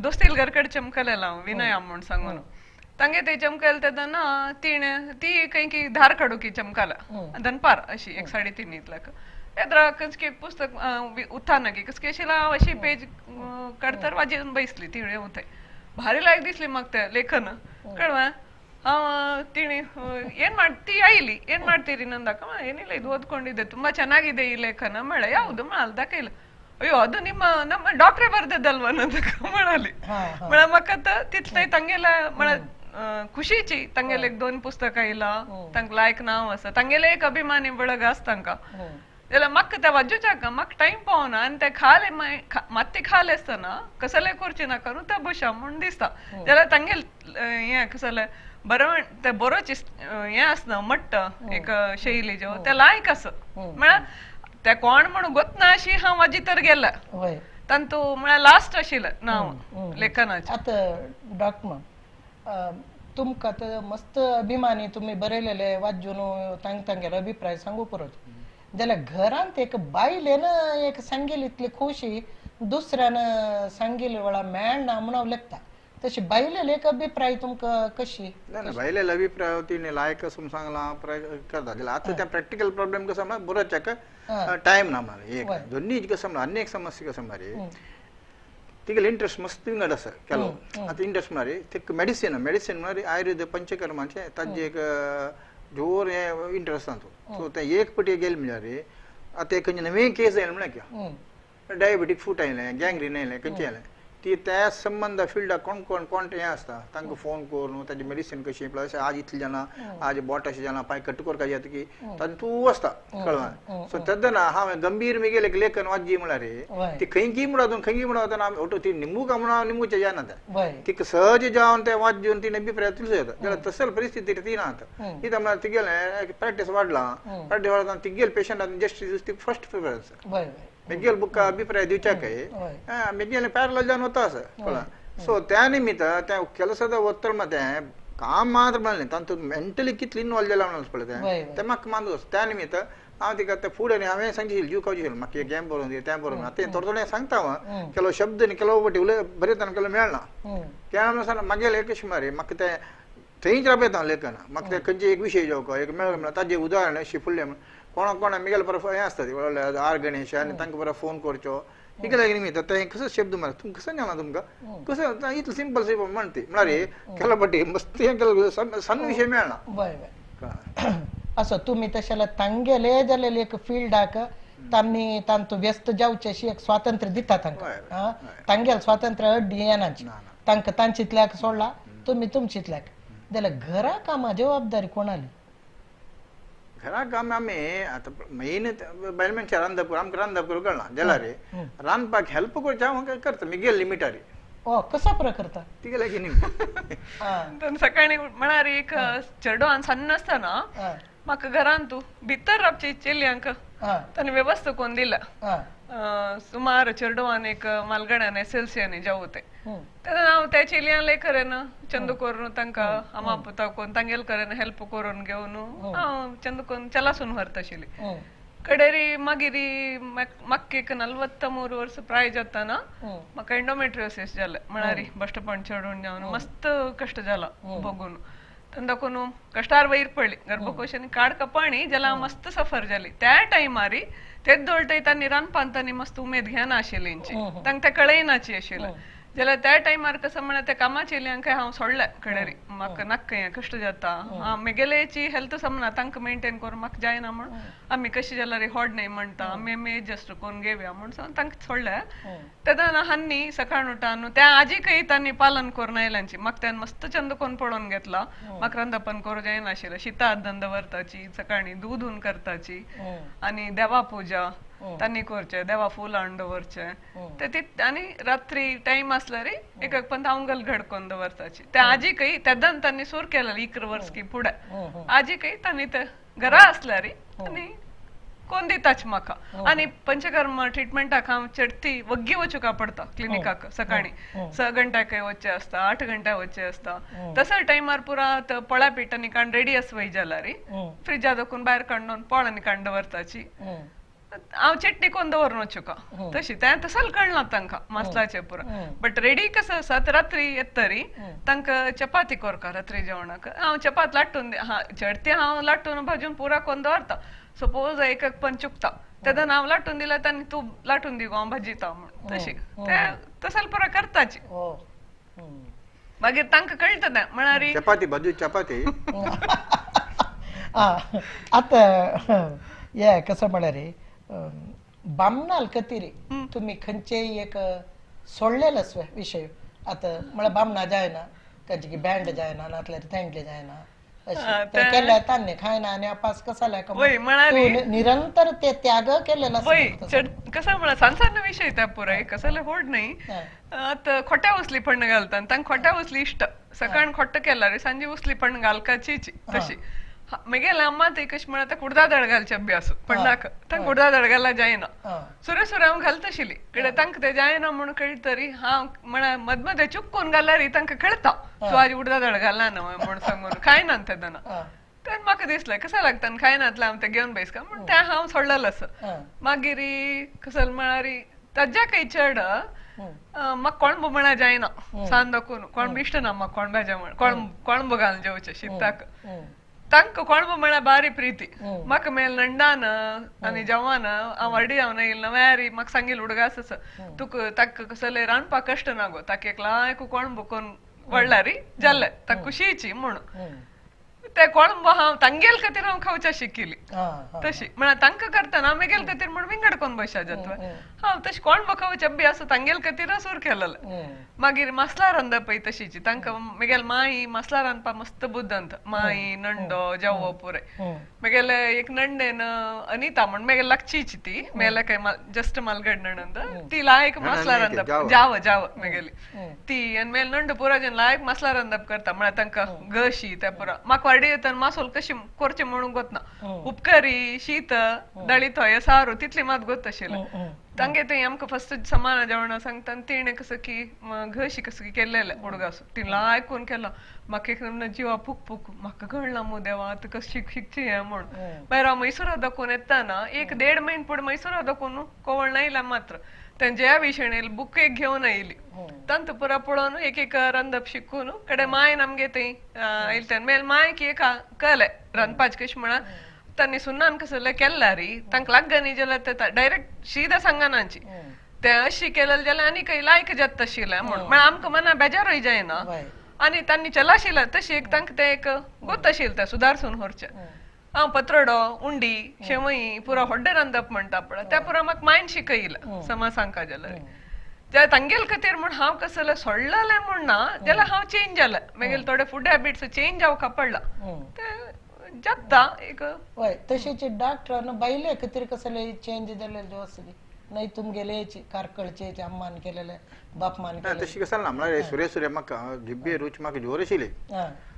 दोस्तील घर कडेन चमकलें हांव विनया म्हूण सांगून तांगे ते चमकले तेन्ना तिणें ती खंय की धार काडू की चमकाला दनपार अशी 1 साडे 3 इतल्याक येद्रा कसके पुस्तक उत्थान की कसके आशिल्लें हांव अशी पेज काडतर वाजून बैसली तिणें उथय भारी लायक दिसली म्हाका तें लेखन कळ्ळें ಹಾಂ ತಿಣಿ ಏನು ಮಾಡ್ತಿ ಆಯ್ಲಿ ಏನು ಮಾಡ್ತೀರಿ ನಂದಕ್ಕ ಏನಿಲ್ಲ ಇದು ಓದ್ಕೊಂಡಿದ್ದೆ ತುಂಬಾ ಚೆನ್ನಾಗಿದೆ ಈ ಲೇಖನ ಮಳೆ ಯಾವುದು ಮಾಡಲ್ದಕ್ಕ ಇಲ್ಲ ಅಯ್ಯೋ ಅದು ನಿಮ್ಮ ನಮ್ಮ ಡಾಕ್ಟ್ರೇ ಬರ್ದದ್ದಲ್ವಾ ನಂದಕ್ಕ म्हणाली मला मग तिथले तांगेला मला खुशीची तांगेले एक 2 पुस्तकां येयला तांकां लायक नांव आसा तांगेले एक अभिमानी बळग आसा तांकां जाल्यार म्हाका त्या वाजोवच्याक म्हाका टायम पावना आनी ते खाले मात्ते खाले आसतना कसले करचे नाका न्हू त्या बशा म्हूण दिसता जाल्यार तांगेले हें कसले बरोवण ते बरोवचे हें आसना मट्ट एक शैली जो ते लायक आसा म्हळ्यार ते कोण म्हणून गोतना अशी हांव वाजी तर गेला तांतू म्हळ्यार लास्ट आशिल्लें नांव लेखनाचें. आतां डॉक्टर तुमकां तर मस्त अभिमानी तुमी बरयलेले वाजून तांग तांगेलो अभिप्राय सांगू पुरो जाल्यार घरांत एक बायलेन एक सांगेली इतली खोशी दुसऱ्यान सांगेली वेळा मेळना म्हणून हांव लेखता तशी बायलेले एक अभिप्राय तुमकां कशी? ना ना बायलेले अभिप्राय तिणें लायक असं सांगलां करता जाल्यार आतां त्या प्रॅक्टिकल प्रॉब्लेम कसो म्हळ्यार बरोवच्याक टायम ना म्हळ्यार एक दोन्ही कसं म्हळ्यार आनी एक समस्या कसं म्हळ्यार तिगेले इंट्रस्ट मस्त विंगड आसा केलो आतां इंट्रस्ट म्हळ्यार ते मेडिसिन मेडिसिन म्हळ्यार आयुर्वेद पंचकर्माचें ताजें एक जोर हें इंट्रस्ट आसा सो तें एक पटी गेलें म्हळ्यार आतां एक खंयचें नवें केस आयलें म्हळ्यार डायबेटीक फूट आयलें गँग्रीन आयलें खंयचें आयलें ती त्या संबंद फिल्डाक कोण कोण कोण हें आसता तांकां फोन करून ताजी मेडिसीन कशी प्लस आज इतलें जाणां आज बोट अशें जाणां पांय कट करपाक जाता की तातूंत तूं आसता कळ्ळें सो तेन्ना हांवें गंभीर मिगेल एक लेखन वाचची म्हळ्यार ती खंय की म्हणून खंय की म्हणून वतना ऑटो ती निमू का म्हणून निमूचें जायना तें तिका सहज जावन तें वाचून ती अभिप्राय तुजो येता जाल्यार तसल परिस्थिती ती ना आतां कित्याक म्हळ्यार तिगेलें प्रॅक्टीस वाडलां प्रॅक्टीस वाडलां तिगेल पेशंटान जस्ट ती फर्स्ट प्रिफरन्स मेगेल बुका अभिप्राय दिवच्याक मेगेलें पॅरल जावन वता आसा कळ्ळें सो त्या निमित्त त्या ಕೆಲಸದ ಒತ್ತಡ ಮತ್ತೆ काम मात्र म्हणलें तांतूत मेंटली कितली इन्वॉल्व जाला म्हणून पळय तें तें म्हाका मानूस. त्या निमित्त हांव तिका ते फुडें न्ही हांवें सांगची जीव खावची म्हाका एक गेम बरोवन दी तें बरोवन तें थोडे थोडे सांगता हांव ಕೆಲವು शब्द न्ही ಕೆಲವು पटी उलय बरयतना ಕೆಲವು मेळना केळना म्हणल्यार मागेलें कशें मरे म्हाका तें थंयच राबयता हांव लेखन म्हाका तें खंयचे एक विशय जेवका एक मेळ्ळो म्हणल्यार ताजें उदाहरण शिफुल्लें म्हण कोणा कोणा मिगेल परत हें आसता ती आर गणेश आनी तांकां परत फोन करचो इकडे निमित्त तें कसो शब्द मार तुमकां कसो जाणा तुमकां कसो इतलो सिंपल सिंपल म्हणटी म्हळ्यार केला पटी मस्त हें केलं सण्ण विशय मेळना. बरें बरें असो तुमी तशें जाल्यार तांगेले जाल्यार एक फिल्डाक तांणी तांतू व्यस्त जावचें अशी एक स्वातंत्र्य दिता तांकां. तांगेले स्वातंत्र्य अड्डी येनाची तांकां तांचीतल्याक सोडला तुमी तुमचीतल्याक जाल्यार घरा कामां जबाबदारी कोणाली? घरा काम आमी आतां मेन बायल मनशां रांदप आमकां रांदप करूंक कळना जाल्यार रांदपाक हेल्प करचें हांव करता मिगेल लिमिटारी. ओ कसो पुरो करता? तिगेले की न्ही सकाळी म्हळ्यार एक चेडो आनी सन्न आसतना म्हाका घरान तूं भितर रावचे चेडयांक ताणें वेवस्था करून दिला. सुमार चेडवान एक मालगड्यान एस एल सी आनी जावं तें तेन्ना हांव त्या चेडयांक करेन चंद करून तांकां आमा पुता कोण तांगेल करेन हेल्प करून घेवन हांव चंद करून चलासून व्हरता आशिल्ली. कडेरी मागीर म्हाका एक 43 वर्स प्राय जाताना म्हाका एंडोमेट्रियोसिस जालें म्हळ्यार बश्टपण चडून जावन मस्त कश्ट जाला बघून ತಂದಕೊನು ಕಷ್ಟಾರ್ ವೈರ್ ಪಳ್ಳಿ ಗರ್ಭಕೋಶನಿ ಕಾಡ್ ಕಪಾಣಿ ಜಲ ಮಸ್ತ್ ಸಫರ್ जाली त्या टायमारी तेद्दोळटय तांणी रांदपान तांणी मस्त उमेद घेना आशिल्ली तांकां ते कळयनाची आशिल्लें जाल्यार त्या टायमार कसं म्हळ्यार त्या कामाचेल्यांक हांव सोडलें कडेरी म्हाका नाका हें कश्ट जाता मेगेलेची हेल्थ समना तांकां मेंटेन करून म्हाका जायना म्हण आमी कशी जाल्यार होड न्ही म्हणटा आमी आमी एडजस्ट करून घेवया म्हण तांकां सोडलें. तेन्ना हांनी सकाळ उठान त्या आजीकय तांणी पालन करून आयल्यांची म्हाका त्यान मस्त चंद करून पळोवन घेतला. म्हाका रांदपण करूं जायनाशिल्लें शिता धंद व्हरताची सकाळी दूद हून करताची आनी देवा पुजा तांणी करचें देवा फूल हाडून दवरचें ते आनी रात्री टायम आसल्यार एक एक पण हांव घडकोवन दवरताची. त्या आजीकय तेन्ना तांणी सूर केलें 11 वर्स की फुडें आजीकय तांणी ते घरा आसल्यार आनी कोण दिताच म्हाका. आनी पंचकर्म ट्रिटमेंटाक हांव चडती वग्गी वचूंक पडटा क्लिनिकाक सकाळी 6 घंट्याकय वचचें आसता 8 घंट्या वचचें आसता तसो टायमार पुरा पोळ्या पीठ आनी काण रेडी आसवय जाल्यार फ्रिजा दाखून भायर काडून पोळ आनी काण दवरताची. हांव चटणी कोण दवरून वचूका तशी तें तसल कळना तांकां मसलाचें पुरा बट रेडी कसो आसा रात्री येतरी तांकां चपाती करका रात्री जेवणाक हांव चपात लाटून चडती हांव लाटून भाजून पुरा कोण दवरता. सपोज एक एक पण चुकता तेन्ना हांव लाटून दिल्यार तांणी तूं लाटून दी गो हांव भाजिता म्हण तशी तें तसल पुरा करताची. मागीर तांकां कळटा तें म्हळ्यार चपाती भाजू चपाती. आतां हे कसं म्हळ्यार बामणाल कतिरी तुम्ही खंयचेय एक सोडलेलं विशय आतां म्हळ्यार बामणा जायना खंयची की बँड जायना नातल्यार तेंडले जायना अशें केल्यार तान्ने खायना आनी अपास कसा निरंतर ते त्याग केलेला. कसं म्हळ्यार सान सान विशय त्या पुराय कसले होड न्ही. आतां खोट्या उसली पण घालता तांकां खोट्या उसली इश्ट सकाळ खोट्ट केल्यार सांजे उसली पण घालकाचीच तशी. मेगेले अम्मा ती कशी म्हळ्यार ते कुडदा दाळ घालचे अभ्यास पण नाका तांकां कुडदा दाळ घालल्यार जायना सुरे सुरे हांव घालता आशिल्ली कित्याक तांकां ते जायना म्हूण कळटरी हांव म्हळ्यार मदमदें चुकून घाल्यार तांकां कळटा तूं आज उडदा दाळ घालना न्हय म्हूण सांगून खायना तेन्ना. तेन्ना म्हाका दिसलें कशें लागता खायनातलें हांव तें घेवन बैस का म्हूण तें हांव सोडलेलें आसा. मागीर कसलें म्हळ्यार ताज्या चड म्हाका कोणबो म्हळ्यार जायना सान दाखोवन कोणबो इश्ट ना म्हाका कोणब्याचें म्हण कोणबो घालून जेवचें शिताक तांकां कोणबो म्हळ्यार बारी प्रिती. म्हाका मेल नंडान आनी जवान हांव व्हडली जावन येयलें नव्यारी म्हाका सांगिल्लें उडगास आसा तुका ताका कसलें रांदपाक कश्ट ना गो ताका एक लायक कोणबो करून व्हडल्यार जालें ताका खुशीची म्हणून ते कोणबो हांव तांगेल खातीर हांव खावच्या शिकिल्ली तशी म्हळ्यार तांकां करतना मेगेल खातीर म्हूण विंगड कोन्न बशा जाता हांव तशी कोणबो खावचे अभ्यास तांगेल खातीर सूर केलेलें. मागीर मसला रांदपय तशीची तांकां मेगेल माई मसला रांदपाक मस्त बुद्दंत माई नंडो जेवो पुराय मेगेले एक नंडेन अनिता म्हण मेगेल लागचीची ती मेले काय जस्ट मालगड नणंद ती लायक मसला रांदप जाव जाव मेगेली ती आनी मेल नंड पुरा जन लायक मसला रांदप करता म्हळ्यार तांकां गशी त्या पुरा म्हाका वाडी येतना मासोल कशी करचें म्हणूंक गोतना उपकरी शीत दाळी थोय सारू तितली मात गोत आशिल्लें. तांगे ते आमकां फस्ट समान जेवणा सांगता तिणें कसं की घशी कसं की केलेलें उडगास तिणें आयकून केला म्हाका एक नमूना जिवा फूक फूक म्हाका कळना मू देवा आतां कशें शिकची हें म्हूण. मागीर हांव मैसुरा दाखोवन येताना 1-1.5 म्हयने पुढे मैसुरा दाखोवन कोवळ आयला मात्र तेंच्या विशयणेल बुक एक घेवन आयली तांत पुरा पळोवन एक एक रांदप शिकून कडे मायन आमगे थंय आयले तेन्ना मागीर मायक एक कळलें रांदपाचें कशें म्हणा तांणी सुन्नान कसलें केल्ला री तांकां लागनी जाल्यार ते डायरेक्ट शिदा सांगनाची ते अशी केलें जाल्यार आनी खंय लायक जाता आशिल्लें म्हूण म्हळ्यार आमकां मना बेजारूय जायना आनी तांणी चलाशिल्लें तशी एक तांकां तें एक गोत आशिल्लें तें सुदारसून व्हरचें. हांव पत्रडो उंडी शेवई पुरा होड्डें रांदप म्हणटा पळय त्या पुरा म्हाका मायन शिकयलें समा सांगका जाल्यार जाल्यार तांगेल खातीर म्हूण हांव कसलें सोडलेलें म्हूण ना जाल्यार हांव चेंज जालें मागीर थोडे फूड हॅबिट्स चेंज जावंक पडला तें जाता एक. हय तशेंच डॉक्टरान बायले खातीर कसले चेंज जाल्ले आसली न्हय तुमगेले कारकळचे अम्मान केलेले बापमान केलेले तशी कसं ना म्हळ्यार सुरे सुरे म्हाका जिब्बे रूच म्हाका जोर आशिल्ली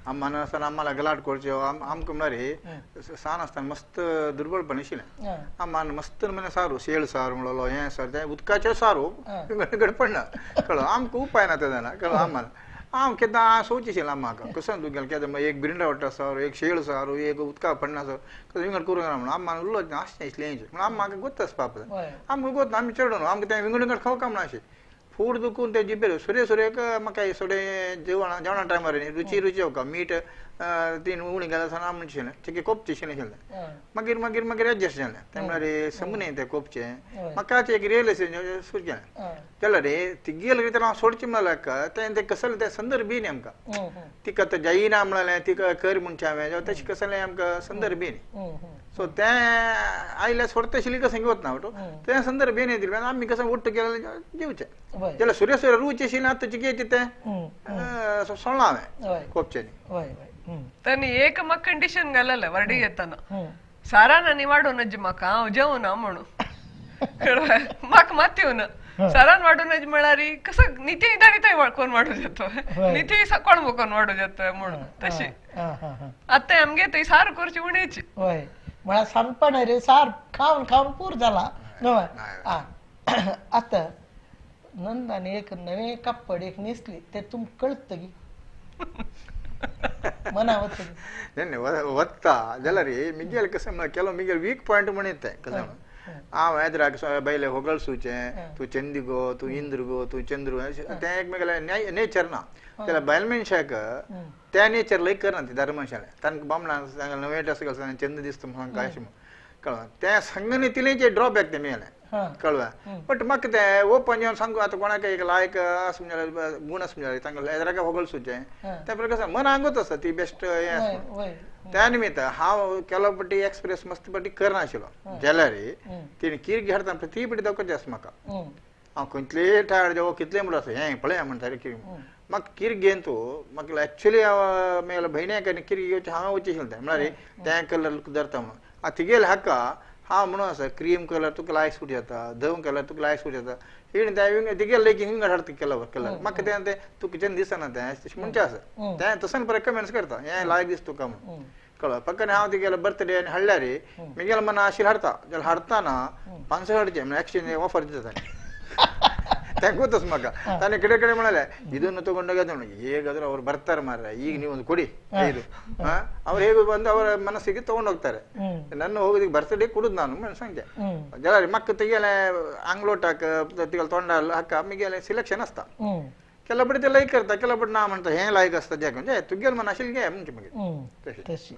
अम्मान आसतना आम्हाला गलाट करच्यो आमकां म्हळ्यार सान आसतना मस्त दुर्बळपण आशिल्लें अम्मान मस्त म्हळ्यार सारू शेळ सार म्हणलो हें सार तें उदकाचें सारू गडगड पडना कळ्ळो आमकां उपाय ना तें जाणा कळ्ळो अम्मान हांव केन्ना सोच आशिल्लें अम्माक कसो तूं गेलें केन्ना एक बिरिंडा वाडटा सारू एक शेळ सारू एक उदका पडना सारू कसो विंगड करूंक ना म्हणून अम्मान उरलो आसचें इसलें म्हणून अम्माक गोत आसपा आमकां गोत आमी चेडून आमकां तें विंगड विंगड खावंक म्हणून अशें फूड दुखून ते जिबेर सुरे सुरेक म्हाका सगळे जेवणा जेवणा टायमार न्ही रुची रुची येवका मीठ तीन उणी घाल आसतना म्हणचें चिके कोपचें आशिल्लें मागीर मागीर मागीर एडजस्ट जालें तें म्हळ्यार समून तें कोपचें म्हाका एक रियलायजेशन सुरू केलें जाल्यार रे तिगेल कितें हांव सोडचें म्हणल्यार तें तें कसलें तें संदर्भ न्ही आमकां तिका आतां जायना म्हणलें तिका कर म्हणचें हांवें तशें कसलें आमकां संदर्भ न्ही सो तें आयल्यार सोडता आशिल्ली कसं घेवत ना तें संदर्भ न्ही दिलें आमी कसं ಒಟ್ಟು केलें जेवचें जाल्यार सुरे सुरे रूच आशिल्लें आतां चिकेचें तें सोडलां हांवें कोपचें. तांणी एक म्हाका कंडिशन घालेलें वर्डी येताना सारान आनी वाडून नज म्हाका हांव जेवना म्हणून म्हाका मात येवना सारान वाडून नज म्हळ्यार कसं निती दारी कोण वाडू जातो निती कोण कोण वाडू जातो म्हणून तशी आतां आमगे थंय सार करची उणेची. हय म्हळ्यार सामपण रे सार खावन खावन पूर जाला न्हय. आतां नंदान एक नवें कापड एक न्हेसली तें तुमकां कळतगी मना वता वता जाल्यार मिगेल कसं म्हळ्यार केलो मिगेल वीक पॉयंट म्हण येता कसं हांव हेद्राक बायले होगळसूचें तूं चंदिगो तूं इंद्रगो तूं चंद्रू तें एक मिगेलें नेचर ना जाल्यार बायल मनशाक त्या नेचर लायक करना ती दार मनशालें तांकां बामणां नवें ड्रेस घालता चंद्र दिसता म्हणून काय अशें म्हूण कळ्ळें तें सांगनी तिलेंचे ड्रॉबॅक तें मेळ्ळें कळ्ळें बट म्हाका तें ओपन येवन सांगू आतां कोणाक एक लायक आसा म्हणजे गूण आसा म्हणजे तांकां हेद्राक होगळसूचें त्या प्रकार कसं मनांगूच आसा ती बेस्ट हें आसा त्या निमित्त हांव केलो पटी एक्सप्रेस मस्त पटी करनाशिल्लो जाल्यार तिणें किर्गी हाडटा ती पटी दाखोवची आसा म्हाका हांव खंयतलें टायर्ड जावं कितलें म्हणून आसा हें पळय म्हणटा रे किर्ग म्हाका किर्ग घेवन तूं म्हाका एक्चुली हांव म्हगेल्या भयण्याक आनी किर्ग घेवचें हांव वचें आशिल्लें तें म्हळ्यार तें कलर धरता म्हणून आतां तिगेले हाका हांव म्हणून आसा क्रीम कलर तुका लायक सूट जाता धव कलर तुका लायक सूट जाता हिणें तें तिगेले लेगीत हिंगा हाडटा केलो कलर म्हाका तें तें तुका जेन्ना दिसना तें तशें म्हणचें आसा तें तसो रेकमेंड्स करता हें लायक दिसता तुका म्हणून कळ्ळें पक्का हांव तिगेलो बर्थडे आनी हाडल्यार म्हगेल्या मना आशिल्लें हाडटा जाल्यार हाडटाना 500 हाडचें म्हळ्यार एक्सचेंज ऑफर दिता ತಾನೆ ಗೊತ್ತಸ್ ಮಗ ತಾನೇ ಕಡೆ ಕಡೆ ಮಾಡಲ್ಲ ಇದನ್ನು ತಗೊಂಡಾಗ ಹೇಗಾದ್ರೂ ಅವ್ರು ಬರ್ತಾರೆ ಮಾರ್ರೆ, ಈಗ ನೀವೊಂದು ಕೊಡಿ ಇದು, ಅವ್ರು ಹೇಗೆ ಬಂದು ಅವರ ಮನಸ್ಸಿಗೆ ತಗೊಂಡು ಹೋಗ್ತಾರೆ. ನನ್ನ ಹೋಗೋದಕ್ಕೆ ಬರ್ತಡೇ ಕುಡುದು ನಾನು ಸಂಖ್ಯೆ ಜಲ ಮಕ್ಕ ತೆಗಿಯಲೆ ಅಂಗ್ಲೋಟ್ ಹಾಕ ತಿಗಲ್ ತೊಂಡ ಹಾಕ ಆಮೇಲೆ ಸಿಲೆಕ್ಷನ್ ಅಸ್ತ ಕೆಲವು ಬಿಡಿ ಲೈಕ್ करता ಕೆಲವು ಬಿಡಿ ನಾ म्हणता हे लायक असता जे म्हणजे तुगेल मन आशिल्लें घे म्हणजे मागीर तशी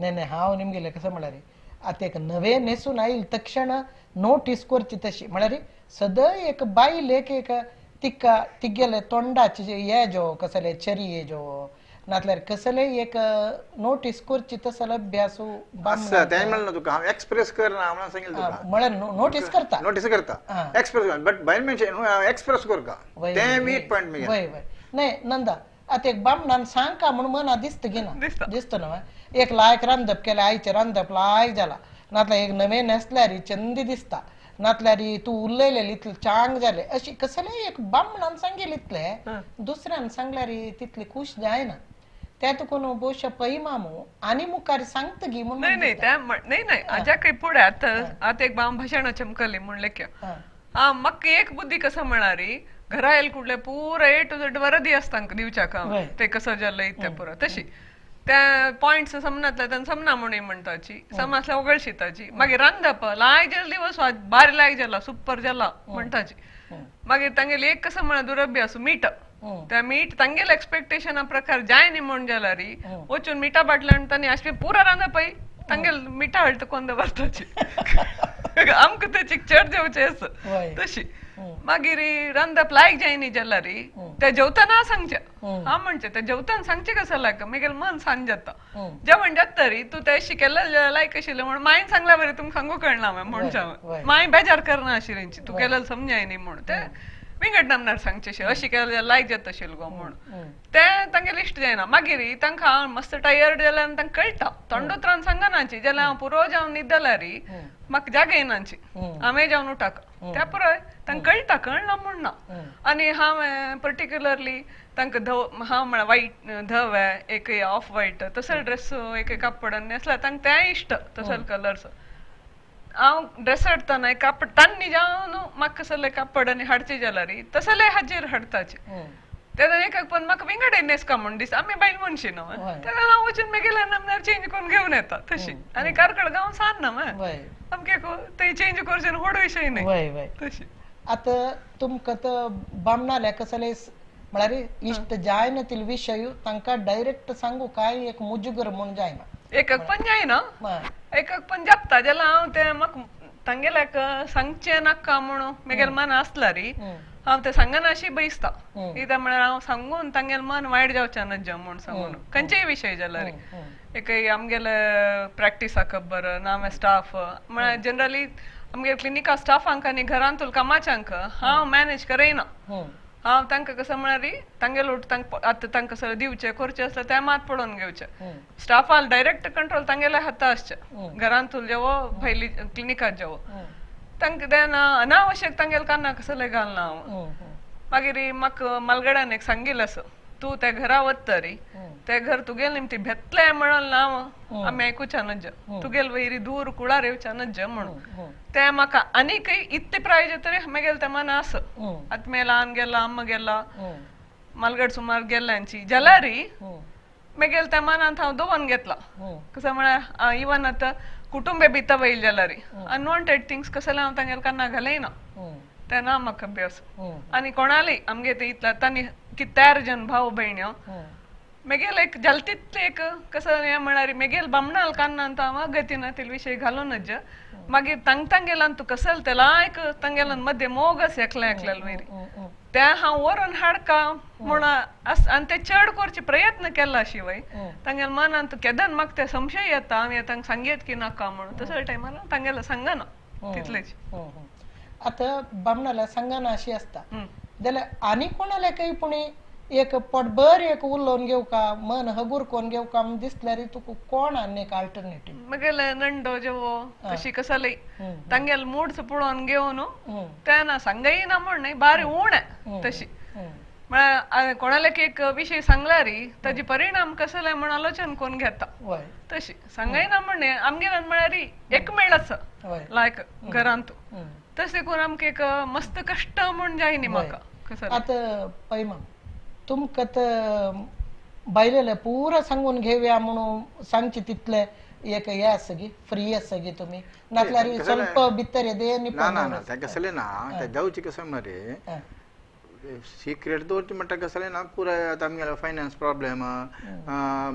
नाही नाही हांव निमगेलें कसं म्हळ्यार आतां एक नवें न्हेसून आयल तक्षण नोटीस करची तशी म्हळ्यार सदां एक बायल एक एक तिका तिगेले तोंडाचे हे जो कसले चरी जो नातल्यार कसले एक नोटीस करची तसलो अभ्यास आसा. तें म्हणलें तुका हांव एक्सप्रेस करना म्हणून सांगिल्लें तुका, म्हळ्यार नोटीस करता नोटीस करता एक्सप्रेस बट बायल मनशान एक्सप्रेस करका तें वीक पॉयंट मागीर. वय वय नाही नंदा आतां एक बामणान सांगका म्हणून मना दिसता गी ना दिसता न्हय एक लायक रांदप केलें आयचें रांदप लायक जाला नातल्यार एक नवें न्हेसल्यार चंदी दिसता नातल्यार तूं उलयलें इतलें चांग जालें अशी कसलें एक बामणान सांगेल इतलें दुसऱ्यान सांगल्यार तितली खूश जायना. त्या तुका न्हू बहुशा पै मामू आनी मुखार सांगता गी म्हणून नाही नाही त्या नाही नाही आजा काही पुढे आता आता एक बाम भाषण चमकली म्हणले की हा म्हाका एक बुद्धी कसं म्हणारी घरा येयल कुडले पुरा ए टू झेड वरदी आसता दिवच्याक ते कसं जालें इतलें पुरो तशी त्या पॉयंट्स समनातले तेन्ना समना म्हणून म्हणटाची समजल्या वगळशिताची मागीर रांदप लायक जालें दिवस बारी लायक जाला सुपर जाला म्हणटाची मागीर तांगेली एक कसं म्हणा दुरभ्यास मीठ त्या मीठ तांगेले एक्सपेक्टेशना प्रकार जाय न्ही म्हण जाल्यार वचून मिठा बाटल्यान तांणी अशें पुरा रांदपय तांगेल मिठा हाडटा कोण दवरताची आमकां तेची चड जेवचें आसा तशी मागीर रांदप लायक जाय न्ही जाल्यार ते जेवतना सांगचें हा म्हणचें ते जेवतना सांगचें कसं लायक मागीर मन सांज जाता जेवण जाता री तूं ते शिकेल्लें लायक आशिल्लें म्हण मायन सांगला बरें तुमकां सांगू कळना हांवें म्हणचें हांवें माय बेजार करना आशिल्ली तूं केलें समजाय न्ही म्हूण ते विंगड नामनार सांगचें अशें केलें जाल्यार लायक जाता आशिल्लें गो म्हूण तें तांगेलें इश्ट जायना मागीर तांकां हांव मस्त टायर्ड जाल्यार तांकां कळटा तोंड उतरान सांगनाची जाल्यार हांव पुरो जावन न्हिदल्यार म्हाका जाग येनाची हांवें जावन उठाक त्या पुराय तांकां कळटा कळना म्हूण ना आनी हांवें पर्टिक्युलरली तांकां धव हांव म्हळ्यार वायट धवे एक ऑफ वायट तसले ड्रेस एक कापड न्हेसल्यार तांकां तें इश्ट तसले कलर्स हांव ड्रेस हाडटना कापड तांणी जावन म्हाका कसले कापड आनी हाडचे जाल्यार तसले हाजेर हाडटाचे तेन्ना एक पण म्हाका विंगड न्हेसका म्हूण दिसता आमी बायल मनशी न्हू तेन्ना हांव वचून मागीर नामनार चेंज करून घेवन येता तशी आनी कार्कळ गांव सान न्हू आमगे ते चेंज करचें व्हड विशय न्ही तशी आतां तुमकां तर बामणाल्या कसले म्हळ्यार इश्ट जायना तितले विशय तांकां डायरेक्ट सांगू काय एक मुजगर म्हूण जायना एकक पण जायना एकक पण जाता जाल्यार हांव तें म्हाका तांगेल्याक सांगचें नाका म्हणून मागीर मन आसल्यार हांव तें सांगना अशी बैसता कित्याक म्हळ्यार हांव सांगून तांगेलें मन वायट जावचें नज्जा म्हूण सांगून खंयचेय विशय जाल्यार एक आमगेले प्रॅक्टिसाक खबर ना हांवें स्टाफ म्हळ्यार जनरली आमगे क्लिनिका स्टाफांक आनी घरांतूल कामाच्यांक हांव मॅनेज करयना हांव तांकां कसं म्हळ्यार तांगेलो तांकां आतां तांकां सगळें दिवचें करचें आसल्यार तें मात पळोवन घेवचें स्टाफान डायरेक्ट कंट्रोल तांगेल्या हाता आसचें घरांतूल जेवो भायली क्लिनिकात जेवो तांकां तेन्ना अनावश्यक तांगेले कानाक कसलें घालना हांव मागीर म्हाका मालगड्यान एक सांगिल्लें आसा तूं त्या घरा वतरी ते घर तुगेले निमती भेतलें म्हणून ना आमी आयकुच्या नज्ज तुगेले वयरी दूर कुळार येवच्या नज्ज म्हणून ते म्हाका आनीकय इतले प्राय जातरी मागीर ते मना आसा आतां मे ल्हान गेला अम्मा गेला मालगड सुमार गेल्ल्यांची जाल्यार मागीर त्या मनांत हांव दवरून घेतला कसं म्हळ्यार इवन आतां कुटुंबे भितर वयले जाल्यार अनवॉन्टेड थिंग्स कसलें हांव तांगेले काना घालयना तें ना म्हाका अभ्यास आनी कोणाले आमगे ते इतल्या तांणी कित्यार जन भाव भयण्यो मागीर एक जालें तितलें एक कसं हें म्हळ्यार मागीर बामणाल कान्नांत हांव अगतीन तितले विशय घालूनच मागीर तांग तांगेल्यान तूं कसल ते लायक तांगेल्यान मदें मोग आसा एकल्या एकल्याल वयर तें हांव व्हरून हाडका म्हूण आनी ते चड करचे प्रयत्न केला शिवाय तांगेल्या मनांत केदन म्हाका ते संशय येता हांवें तांकां सांगयत की नाका म्हणून तसल्या टायमार तांगेलें सांगना तितलेच. आतां बामणाल्या सांगना अशी आसता जाल्यार आनी कोणाल्या काही पुणी एक पोटभर एक उलोवन घेवका मन हगूर कोण घेवका म्हूण दिसल्यार तुका कोण आनी एक अल्टरनेटीव मगेले नंडो जेवो तशी कसले तांगेले मूड्स पळोवन घेवन तेन्ना सांगयना म्हूण न्हय बारी उणें तशी म्हळ्यार कोणाले एक विशय सांगल्यार ताजे परिणाम कसले म्हूण आलोचन करून घेता तशी सांगयना म्हूण न्हय आमगेल्यान म्हळ्यार एक मेळ आसा लायक घरांत तशें करून आमकां एक मस्त कश्ट म्हूण जाय न्ही म्हाका. आतां पळय माम तुमकां तर बायलेले पुरा सांगून घेवया म्हणून सांगचे तितले एक हे आसा गी फ्री आसा गी तुमी नासल्यार ಸ್ವಲ್ಪ भितर येदे ना ना ना तें कसलें ना तें जावचें कसं मरे सिक्रेट दवरचें म्हणटा कसलें ना पुराय आतां आमगेलो फायनान्स प्रॉब्लेम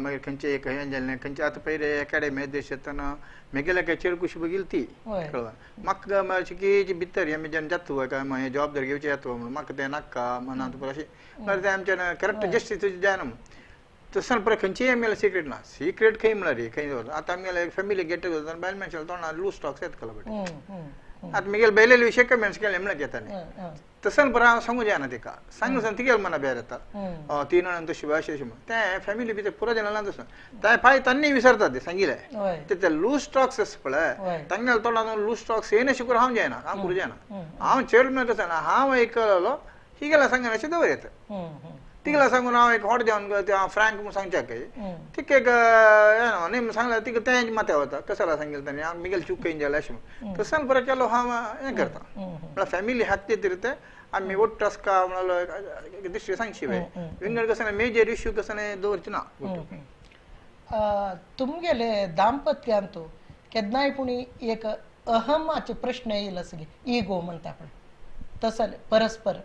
मागीर खंयचें एक हें जालें खंयचें आतां पयलीं एकाडेमी देश येतना मेगेल्या काय चेड कुशी बघिल ती कळ्ळें म्हाका अशें की भितर आमी जेन्ना जाता काय हें जबाबदारी घेवचें येता म्हणून म्हाका तें नाका मनांत पुरो अशें म्हळ्यार तें आमचें करेक्ट जस्ट तुजें जायना म्हणून तशें परत खंयचीय आमगेलें सिक्रेट ना सिक्रेट खंय म्हळ्यार खंय दवर आतां आमगेलें फॅमिली गेट टुगेदर बायल मनशाले तोंडार लूज टॉक्स येता बट आतां म्हगेले बायलेले विशय कमी केले म्हणल्यार घेता न्ही तशें बरें हांव सांगू जायना तिका सांगू सांग तिगेले मना बेर येता ती नणन तशी अशें अशें म्हण तें फॅमिली भितर पुरो जाणा तसो तें फाय तांणी विसरता ते सांगिल्लें ते लूज स्टॉक्स आसा पळय तांगेले तोंडान लूज स्टॉक्स येयना शिकून हांव जायना हांव करूं जायना हांव चेड म्हणल्यार तशें ना हांव एक हिगेला सांगना अशें दवर येता तिका सांगून हांव एक हॉट जावन हांव फ्रँक म्हूण सांगच्याक तिका एक न्ही सांगल्यार तिका तें माथ्या वता कसाला सांगिल्लें ताणें हांव मिगेल चूक खंय जालें अशें म्हूण तसं बरें केलो हांव हें करता म्हळ्यार फॅमिली हात तरी ते आमी ಒಟ್ಟು ಅಸ್ಕ म्हळ्यार दिश्टी सांगशी विंगड कसं मेजर इश्यू कसं दवरचे ना. तुमगेले दाम्पत्यांतू केन्नाय पुणी एक अहमाचे प्रश्न येईल असली इगो म्हणटा आपण तसं परस्पर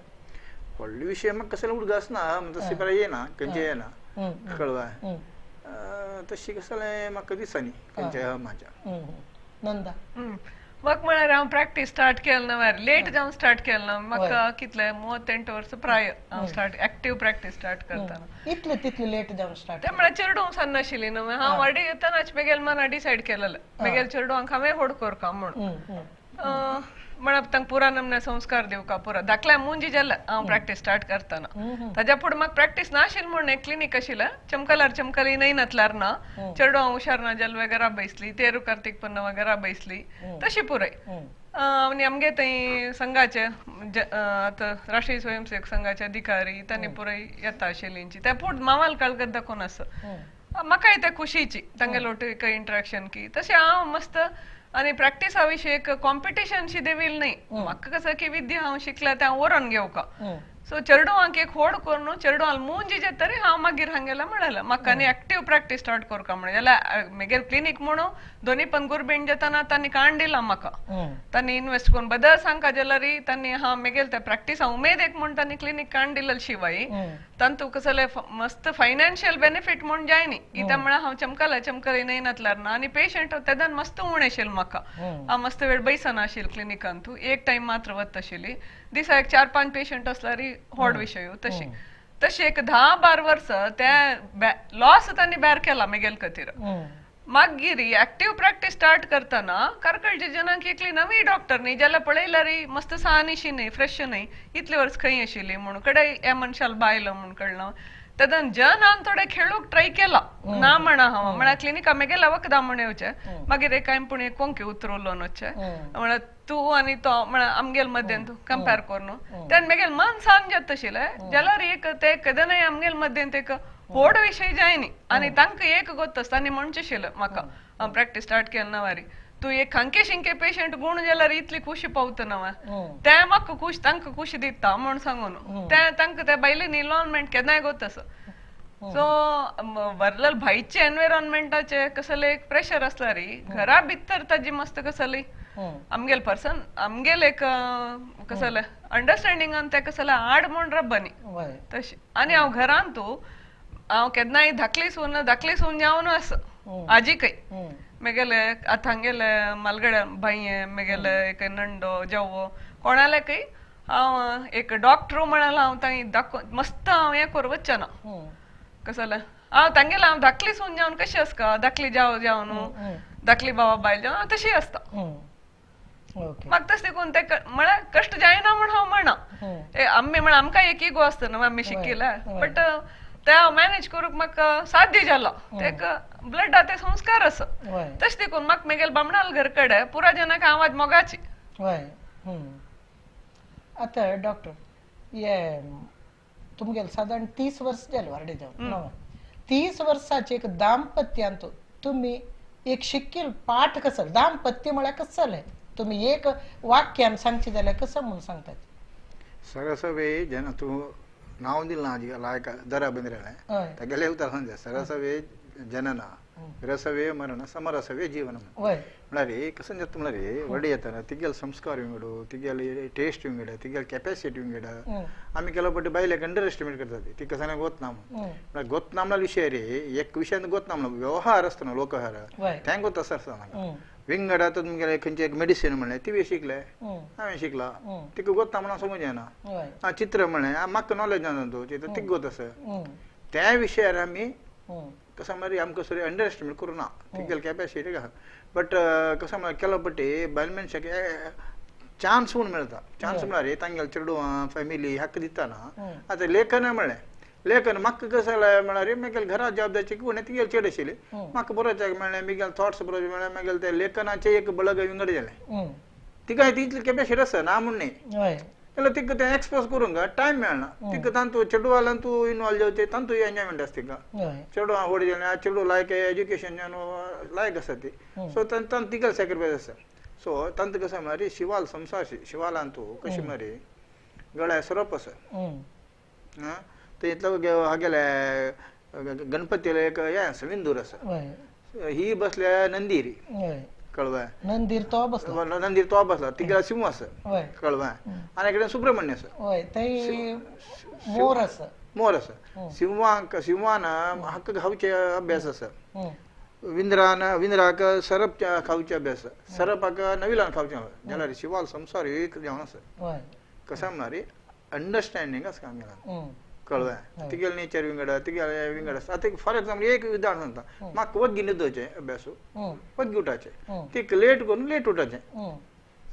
व्हडले विशय म्हाका कसले उडगास ना तशी बरें येना खंयचे येना कळवा तशी कसलें म्हाका दिसनी खंयच्या अहमाच्या. नंदा म्हाका म्हळ्यार हांव प्रॅक्टीस स्टार्ट केलें ना लेट जावन स्टार्ट केलें ना म्हाका कितले 38 वर्सां प्राय हांव स्टार्ट एक्टीव प्रॅक्टीस स्टार्ट करतना. इतले तितले लेट जावन स्टार्ट ते म्हळ्यार चेडूं सान्न आशिल्ली न्हू हांव वाडी येतनाच मेगेल मना डिसायड केलेलें मेगेल चेडवांक हांवें व्हड करका म्हणून म्हळ्यार तांकां पुरा नमने संस्कार दिवका पुरा धाकल्या मुंजी जालें हांव प्रॅक्टीस स्टार्ट करतना. ताज्या फुडें म्हाका प्रॅक्टीस नाशिल्ली म्हूण एक क्लिनीक आशिल्लें चमकलार चमकली न्हय नातल्यार ना चेडवां हुशार ना जाल्यार वगैरे बैसली तेरू कार्तीक पन्ना वगैरे बैसली तशी पुराय. आनी आमगे थंय संघाचे आतां राष्ट्रीय स्वयंसेवक संघाचे अधिकारी तांणी पुराय येता आशिल्ली त्या पूण मावाल काळगत दाखोवन आसा म्हाकाय त्या खुशीची तांगेलो एक इंटरेक्शन की तशें हांव मस्त. आनी प्रॅक्टिसा विशीं एक कॉम्पिटिशन शी देवील न्ही म्हाका कसं की विद्या हांव शिकल्या तें हांव व्हरोन घेवका सो चेडवांक एक होड करून चेडवांक मुंजी जातरी हांव मागीर हांगेलें म्हणलें म्हाका आनी एक्टीव प्रॅक्टीस स्टार्ट करका म्हणून जाल्यार मेगेल क्लिनीक म्हणून दोनी पण गुरबीण जाताना तांणी काण दिला म्हाका तांणी इन्वेस्ट करून बदल सांगका जाल्यार तांणी हांव मेगेल त्या प्रॅक्टिसा उमेद एक म्हूण तांणी क्लिनीक काण दिलें शिवाय तांतू कसले मस्त फायनान्शियल बेनिफीट म्हूण जाय न्ही कित्याक म्हळ्यार हांव चमकला चमकली न्हय नातल्यार ना आनी पेशंट तेदान मस्त उणें आशिल्लें म्हाका हांव मस्त वेळ बैसना आशिल्लें क्लिनिकान तूं एक टायम मात्र वता आशिल्ली दिसा एक 4-5 पेशंट असल्यार व्हड विशय तशी तशी एक 10-12 वर्सां ते लॉस तांणी बेर केला मेगेल खातीर. मागीर एक्टीव प्रॅक्टीस स्टार्ट करतना कारकळचे जनांक एकली नवी डॉक्टर न्ही जाल्यार पळयल्यार मस्त सानिशी न्ही फ्रेश न्ही इतले वर्स खंय आशिल्ली म्हणून कडे ह्या मनशाल बायलो म्हूण कळना तेदन जनान थोडे खेळूंक ट्राय केला ना म्हणा हांव म्हळ्यार क्लिनिका मेगेल्या वखदां म्हूण येवचें मागीर एक हांवें पूण एक कोंकी उतरलो वचचें म्हळ्यार तूं आनी तो म्हळ्यार आमगेल मद्देन तूं कंपेर करून तेन्ना मेगेल मन सांग जाता आशिल्लें जाल्यार एक ते केदनाय आमगेल मद्देन एक व्हड विशय जाय न्ही आनी तांकां एक गोत आसता आनी म्हणचें आशिल्लें म्हाका हांव प्रॅक्टीस स्टार्ट केलें ना वारी तूं एक खांके शिंके पेशंट गुण जाल्यार इतली खुशी पावता ना तें म्हाका खुश तांकां खुशी दिता म्हूण सांगून तें तांकां त्या बायलेन इनवॉल्वमेंट केन्नाय गोत आसा. सो वरलल भायचे एनवायरॉनमेंटाचे कसले एक प्रेशर आसल्यार घरा भितर ताजी मस्त कसली आमगेल पर्सन आमगेल एक कसले अंडरस्टँडिंगान तें कसले आड म्हूण रब्बनी तशें. आनी हांव घरान तूं हांव केन्नाय धाकली सून धाकली सून जावन आसा आजीकय मेगेले आतां हांगेले मालगड्या भाई मेगेले एक नंडो जवो कोणालेकय हांव एक डॉक्टर म्हणाल हांव तांणी दाखो मस्त हांव हें करूं वचचें ना कसलें हांव तांगेलें हांव धाकली सून जावन कशी आसता धाकली जाव जावन धाकली बाबा बायल जावन हांव तशी आसता. म्हाका तशें देखून ते म्हळ्यार कश्ट जायना म्हूण हांव म्हणा आमी म्हळ्यार आमकां एक इगो आसता न्हू आमी शिकिल्ले बट ते हांव मॅनेज करूंक म्हाका साध्य जाला तेका ब्लडा ते संस्कार आसा तशें देखून म्हाका मेगेल बामणाल घर कडेन पुरा जनाक हांव आज मोगाची. हय. आतां डॉक्टर हे तुमगेल सादारण 30 वर्स जालें वार्डे जावन 30 वर्साचे एक दाम्पत्यांत तुमी एक शिकील पाठ कसो दाम्पत्य म्हळ्यार कसो जालें तुमी एक वाक्यान सांगचें जाल्यार कसो म्हूण सांगतात? सरसवे जेन्ना तूं नांव दिलें ना लायक दरा बंदरेलें तागेलें उतर सांगचें सरसवे जनन रसवे मरण समरसवे जीवन म्हळ्यार कसं जाता म्हळ्यार व्हडलें येतना तिगेले संस्कार विंगड तिगेले टेस्ट विंगड तिगेले कॅपॅसिटी विंगड आमी केलो पट्टी बायलेक अंडर एस्टिमेट करतात ती कसं गोत ना म्हळ्यार गोत ना म्हळ्यार विशय रे एक विशयान गोत ना म्हणल्यार व्यवहार आसता न्हू लोकव्यवहार तें गोत आसता म्हाका विंगड आतां तुमगेलें खंयचें एक मेडिसीन म्हणलें ती शिकलें हांवें शिकला तिका गोत ना म्हणून समज येना चित्र म्हणलें म्हाका नॉलेज ना तातूंत चित्र तिका गोत आसा त्या विशयार आमी कसं म्हळ्यार आमकां सरी अंडर एस्टिमेट करूं ना तिगेली कॅपॅसिटी आसा बट कसं म्हळ्यार केलो पट्टी बायल मनशाक चान्स म्हूण मेळटा चान्स म्हळ्यार तांगेले चेडवां फॅमिली हाका दितना आतां लेखन म्हणलें लेखन म्हाका कसं जालें म्हळ्यार मेगेले घरा जबाबदारी कोण तिगेले चेड आशिल्ली म्हाका बरोवपाक मेळ्ळें मेगेले थॉट्स बरोवपाक मेळ्ळें मेगेले ते लेखनाचें एक बळग विंगड जालें तिका तितली कॅपॅसिटी आसा ना म्हूण न्ही जाल्यार तिका तें एक्सपोज करूंक टायम मेळना. तिका तांतू चेडवाल्यान तूं इनवॉल्व जावचें, तांतू एन्जॉयमेंट आसता तिका. चेडवां व्हड जालें, चेडूं लायक एज्युकेशन लायक आसा ती. सो तांतू तिका सॅक्रिफायस आसा. सो तांतू कसं म्हळ्यार शिवाल संसार शिवालान तूं कशें म्हळ्यार गळ्या सोरोप आसा. थंय हागेले गणपतीले एक हें आसा, विंदूर आसा. ही बसल्या नंदीरी, कळवाय. नंदीर तो बसला, नंदीर तो बसला, तिगेला सिंह आसा, कळवाय. आनी कडेन सुब्रमण्य आसा, मोर आसा, मोर आसा. सिंहाक सिंहान हक्क खावचे अभ्यास आसा, विंद्रान विंद्राक सरप खावचे अभ्यास, सरपाक नविलान खावचे. जाल्यार शिवाल संसार एक जावन आसा. कसं म्हळ्यार अंडरस्टँडींग आसा आमगेल्या, कळवाय. तिगेले नेचर विंगड, तिगेले विंगड आसा. आतां फॉर एग्जाम्पल एक उदाहरण सांगता, म्हाका वग्गी न्हिदोचें अभ्यास, वग्गी उठाचें, तिका लेट करून लेट उठाचें.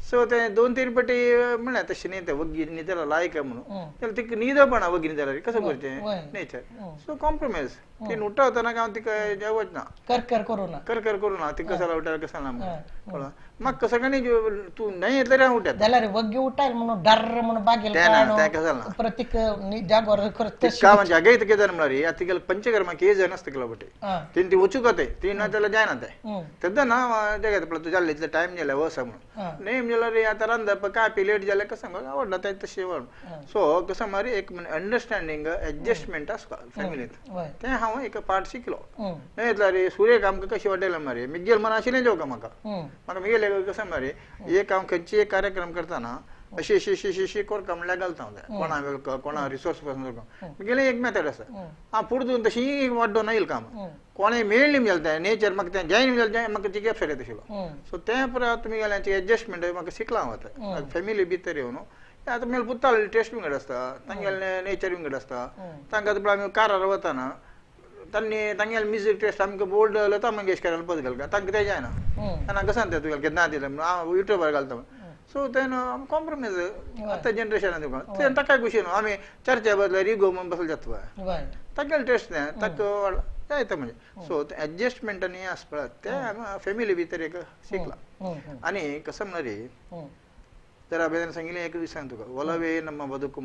सो तें 2-3 पटी म्हणलें तशें न्ही, तें वग्गी न्हिदला लायक म्हणून, जाल्यार तिका न्हिदपणा वग्गी न्हिदल्यार कसं करचें नेचर. सो कॉम्प्रोमायज, ती उठवतना हांव तिका जेवच ना, कर करूं ना, कर करूं ना, तिका कसाला उठायला कसा ना म्हणून. कळ्ळें? म्हाका सगळ्यांनी तूं नाही येतल्यार हांव उठ्यात, जाल्यार वग्गी उठायल म्हणून डर्र म्हणून बागेल प्रतीक जागोर तिका जागे कितें जालें म्हळ्यार आतां तिगेले पंचकर्मा केज जायनासता तिगेलो बटे तीन ती वचूंक ते ती ना जाल्यार जायना तें तेन्ना ना जागे पळय तूं जालें इतलें टायम जालें वच म्हणून नेम जाल्यार आतां रांदप काय पी लेट जालें कसं आवडना तें तशें आवडना. सो कसं म्हळ्यार एक अंडरस्टँडींग एडजस्टमेंट आसता फॅमिलींत, तें हांव एक पार्ट शिकलो. न्हय जाल्यार सुरेक आमकां कशें वाडयलें मरे मिगेल मन आशिल्लें जेवका म्हाका म्हाका मिगेले कसं मरे एक हांव खंयची एक कार्यक्रम करतना अशी अशी अशी अशी करता म्हणल्यार घालता हांव कोणा वेळ कोणा रिसोर्स पर्सन मिगेलें एक मेथड आसा. हांव पुर्तून तशी वाड्डो येयल काम कोणें मेळ्ळी जालें तें नेचर म्हाका तें जॉयन जालें तें म्हाका ती अपसेट येता आशिल्लो. सो तें परत तुमी एडजस्टमेंट म्हाका शिकलां हांव आतां फॅमिली भितर येवन. आतां मेल पुताल टेस्ट विंगड आसता, तांगेलें नेचर विंगड आसता. तांकां आतां आमी कारार वतना तांणी तांगेलें म्युजीक टेस्ट आमकां बोल्ड लता मंगेशकरान पद घालता, तांकां तें जायना. आनी कसं सांगता तुवें केन्ना दिलें म्हणून हांव युट्यूबार घालता. सो तें कॉम्प्रोमायज आतां जनरेशनान तुका तें ताकाय खुशी न्हू आमी चर्चा बदला रिगो म्हणून बसले जाता तागेलें टेस्ट तें ताका जायता म्हणजे. सो तें एडजस्टमेंट आनी हें आसता तें आमी फॅमिली भितर एक शिकलां. आनी कसं म्हळ्यार तर अभेदान सांगिल्लें एक विचार तुका, ಒಲವೇ ನಮ್ಮ ಬದುಕು,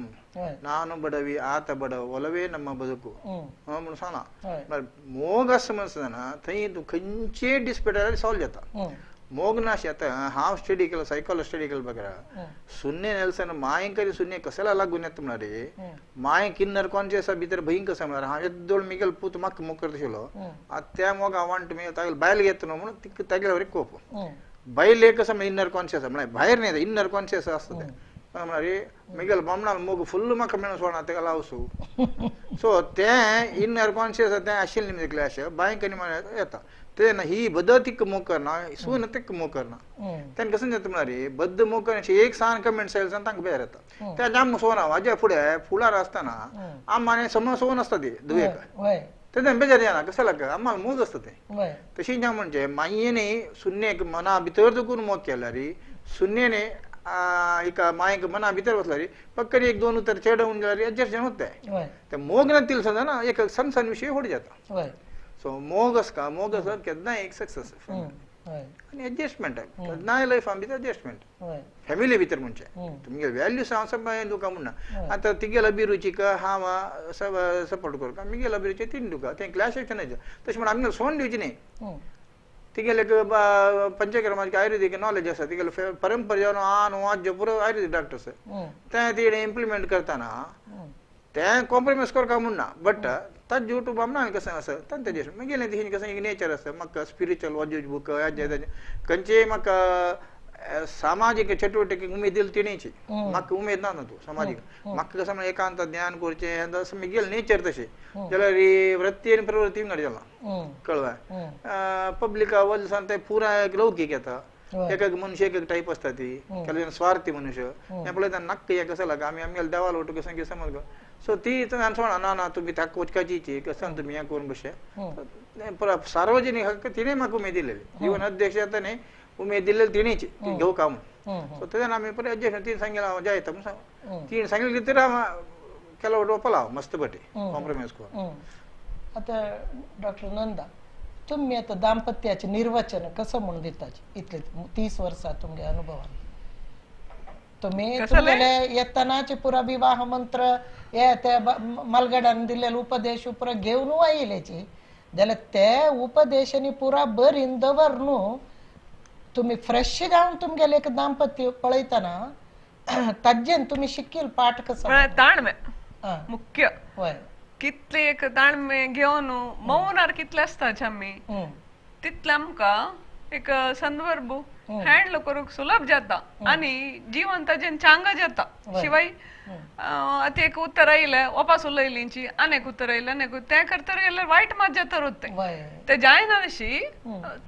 ನಾನು ಬಡವಿ ಆತ ಬಡವ, ಒಲವೇ ನಮ್ಮ ಬದುಕು म्हणून सांगला. मोग आसा म्हणसना थंय तूं खंयचेय डिस्प्यूट जाल्यार सॉल्व जाता. मोग नाशी आतां हांव स्टडी केलो, सायकोलॉजी स्टडी केलो बघा, सुन्ने नेल्सन मायेंकरी सुन्ने कसला लागून येता म्हळ्यार मायेक इन्नर कॉन्शियस भितर भंय कसो म्हळ्यार हांव येद्दोळ मिगेल पूत म्हाका मोग करता आशिल्लो, आतां त्या मोग हांव वांट तुमी तागेले बायल घेता न्हू म्हणून तिका तागेल्या वरी कोप. बायल एक कसं इन्नर कॉन्शियस म्हळ्यार भायर न्ही इन्नर कॉन्शियस आसता तें म्हळ्यार मिगेल बामणाल मोग फुल्ल म्हाका मेळून सोडना तेका लावसू. सो तें इन्नर कॉन्शियस तें आशिल्लें न्ही क्लॅश बांयक आनी येता तें ना ही बद्द तिका मोग करना, सून तिका मोग करना. तेन्ना कसं जाता म्हळ्यार बद्द मोग करना एक सान कमेंट्स आयले सान तांकां बेजार येता. तें आमकां सोना हाज्या फुडें फुडार आसतना आमकां समज सोन आसता ती धुवेक तेन्ना बेजार जायना कसं लागता आम्हाला मोग आसता तें. तशें जावं म्हणजे मायेने सुन्नेक मना भितर दुखून मोग केल्यार सुन्नेने एका मायेक मना भितर बसल्यार पक्करी एक दोन उतर चेडवून जाल्यार एडजस्ट जावन वता तें. मोग ना तिल ना एक सन सन विशय व्हड जाता. सो मोग आसता, मोग आसता केन्नाय एक सक्सेस आनी एडजस्टमेंट केन्नाय लायफा भितर एडजस्टमेंट फॅमिली भितर म्हणजे तुमगे व्हॅल्यूज हांव सब तुका म्हणना. आतां तिगेल अभिरुचीक हांव सपोर्ट करता, मिगेल अभिरुची तीन तुका तें क्लॅश येवचें न्हय. तशें म्हणून आमगेले सोडून दिवची न्ही. तिगेले पंचकर्माचे आयुर्वेदीक नॉलेज आसा, तिगेले परंपरा आन आज्जो पुरो आयुर्वेदीक डॉक्टर आसा, तें तिणें इम्प्लिमेंट करतना तें कॉम्प्रोमायज करता म्हण ना, बट ताजें युट्यूब आमना कसं आसा तांचे तेजें मागीर तें कसं एक नेचर आसा. म्हाका स्पिरिच्युअल वाजूज बूक हेजें खंयचेय म्हाका सामाजीक चटुवटिके उमेद दिली तिणेची, म्हाका उमेद ना तूं सामाजीक म्हाका कसं म्हळ्यार एकांत ज्ञान करचें तशें म्हगेलें नेचर तशें जाल्यार वृत्ती आनी प्रवृत्ती विंगड जाला कळ्ळें. पब्लिका वचसान तें पुराय लौकीक येता, एक एक मनुष्य एक एक टायप आसता ती, केन्ना स्वार्थी मनुष्य हें पळयता नक्क हें कसं लागा आमी आमगेले देवाल वटू कसं कितें समज. सो ती सोडना ना ना तुमी ताका वचकाची कसं तुमी हें करून बशे सार्वजनीक हक्क तिणें म्हाका उमेद दिलेली, इवन अध्यक्ष आतां न्ही उमेद दिलेली तिणेची ती घेवं का म्हणून. सो तेन्ना आमी परत एडजस्ट तिणें सांगिल्लें हांव जायता म्हणून सांग, तिणें सांगिल्लें तरी हांव केलो वटोवपाक हांव मस्त पटी कॉम्प्रोमायज करून. आतां डॉक्टर नंदा, तुमी आतां दाम्पत्याचें निर्वचन कसं म्हूण दिता इतले 30 वर्सां तुमगे अनुभवान? तुम्ही तुमगेले येतानाचे पुरा विवाह मंत्र हे ते मालगडान दिलेले उपदेश पुरा घेवन आयिल्ल्याची जाल्यार ते उपदेशांनी पुरा बरीन दवर न्हू तुम्ही फ्रेश जावन तुमगेले एक दांपत्य पळयतना ताजेन तुम्ही शिकील पाठ कसो ताळमे मुख्य कितले एक ताळमे घेवन मौनार कितले आसता आमी तितले आमकां एक संदर्भ हँडल करूंक सुलभ जाता आनी जीवन ताजेन चांग जाता. शिवाय आतां एक उत्तर आयलें वापस उलयलींची आनी एक उत्तर आयलें आनी तें करतर गेल्यार वायट मात जाता उरता तें जायना तशी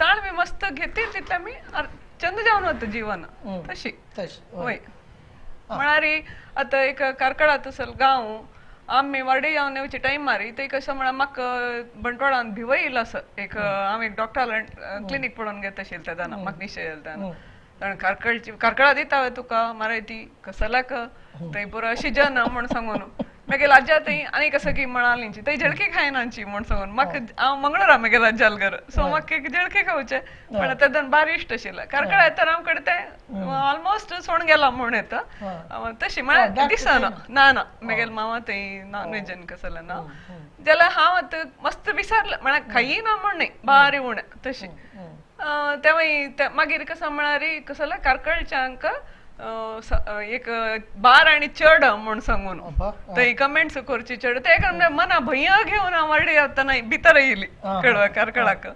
ताळमे मस्त घेतील तितले आमी चंद जावन वता जीवन तशी. वय म्हळ्यार आतां एक कार्कळांत असल गांव आमी वार्डे जावन येवचे टायमार थंय कशें म्हळ्यार म्हाका बंटवाळान भिवय येयलो असो एक हांव एक डॉक्टरा क्लिनीक पळोवन घेता आशिल्लें तेन्ना म्हाका निश्चय जालें तेन्ना कारण कार्कळची कार्कळा दिता तुका मारे ती कसलाक थंय पुरो अशी जन म्हूण सांगून मागीर आज्या थंय आनी कसं की म्हणालींची थंय झळके खायनाची म्हूण सांगून म्हाका हांव मंगळूरा मागीर आज्याल घर सो म्हाका एक झळके खावचें पण तेन्ना बारी इश्ट आशिल्लें. कार्कळा येतना आमकडे तें ऑलमोस्ट सोण गेला म्हूण येता तशी म्हळ्यार दिसना ना ना मागीर मामा थंय नॉन व्हेजन कसलें ना जाल्यार हांव आतां मस्त विसरलें म्हळ्यार खायी ना म्हूण न्हय बारी उणें तशी तें मागीर कसं म्हळ्यार कसलें कार्कळच्यांक एक बार आनी चेड म्हूण सांगून थंय कमेंट्स करची चेड ते मना भंय घेवन हांव वार्डे वतना भितर येयली कळवा कार्कळाक.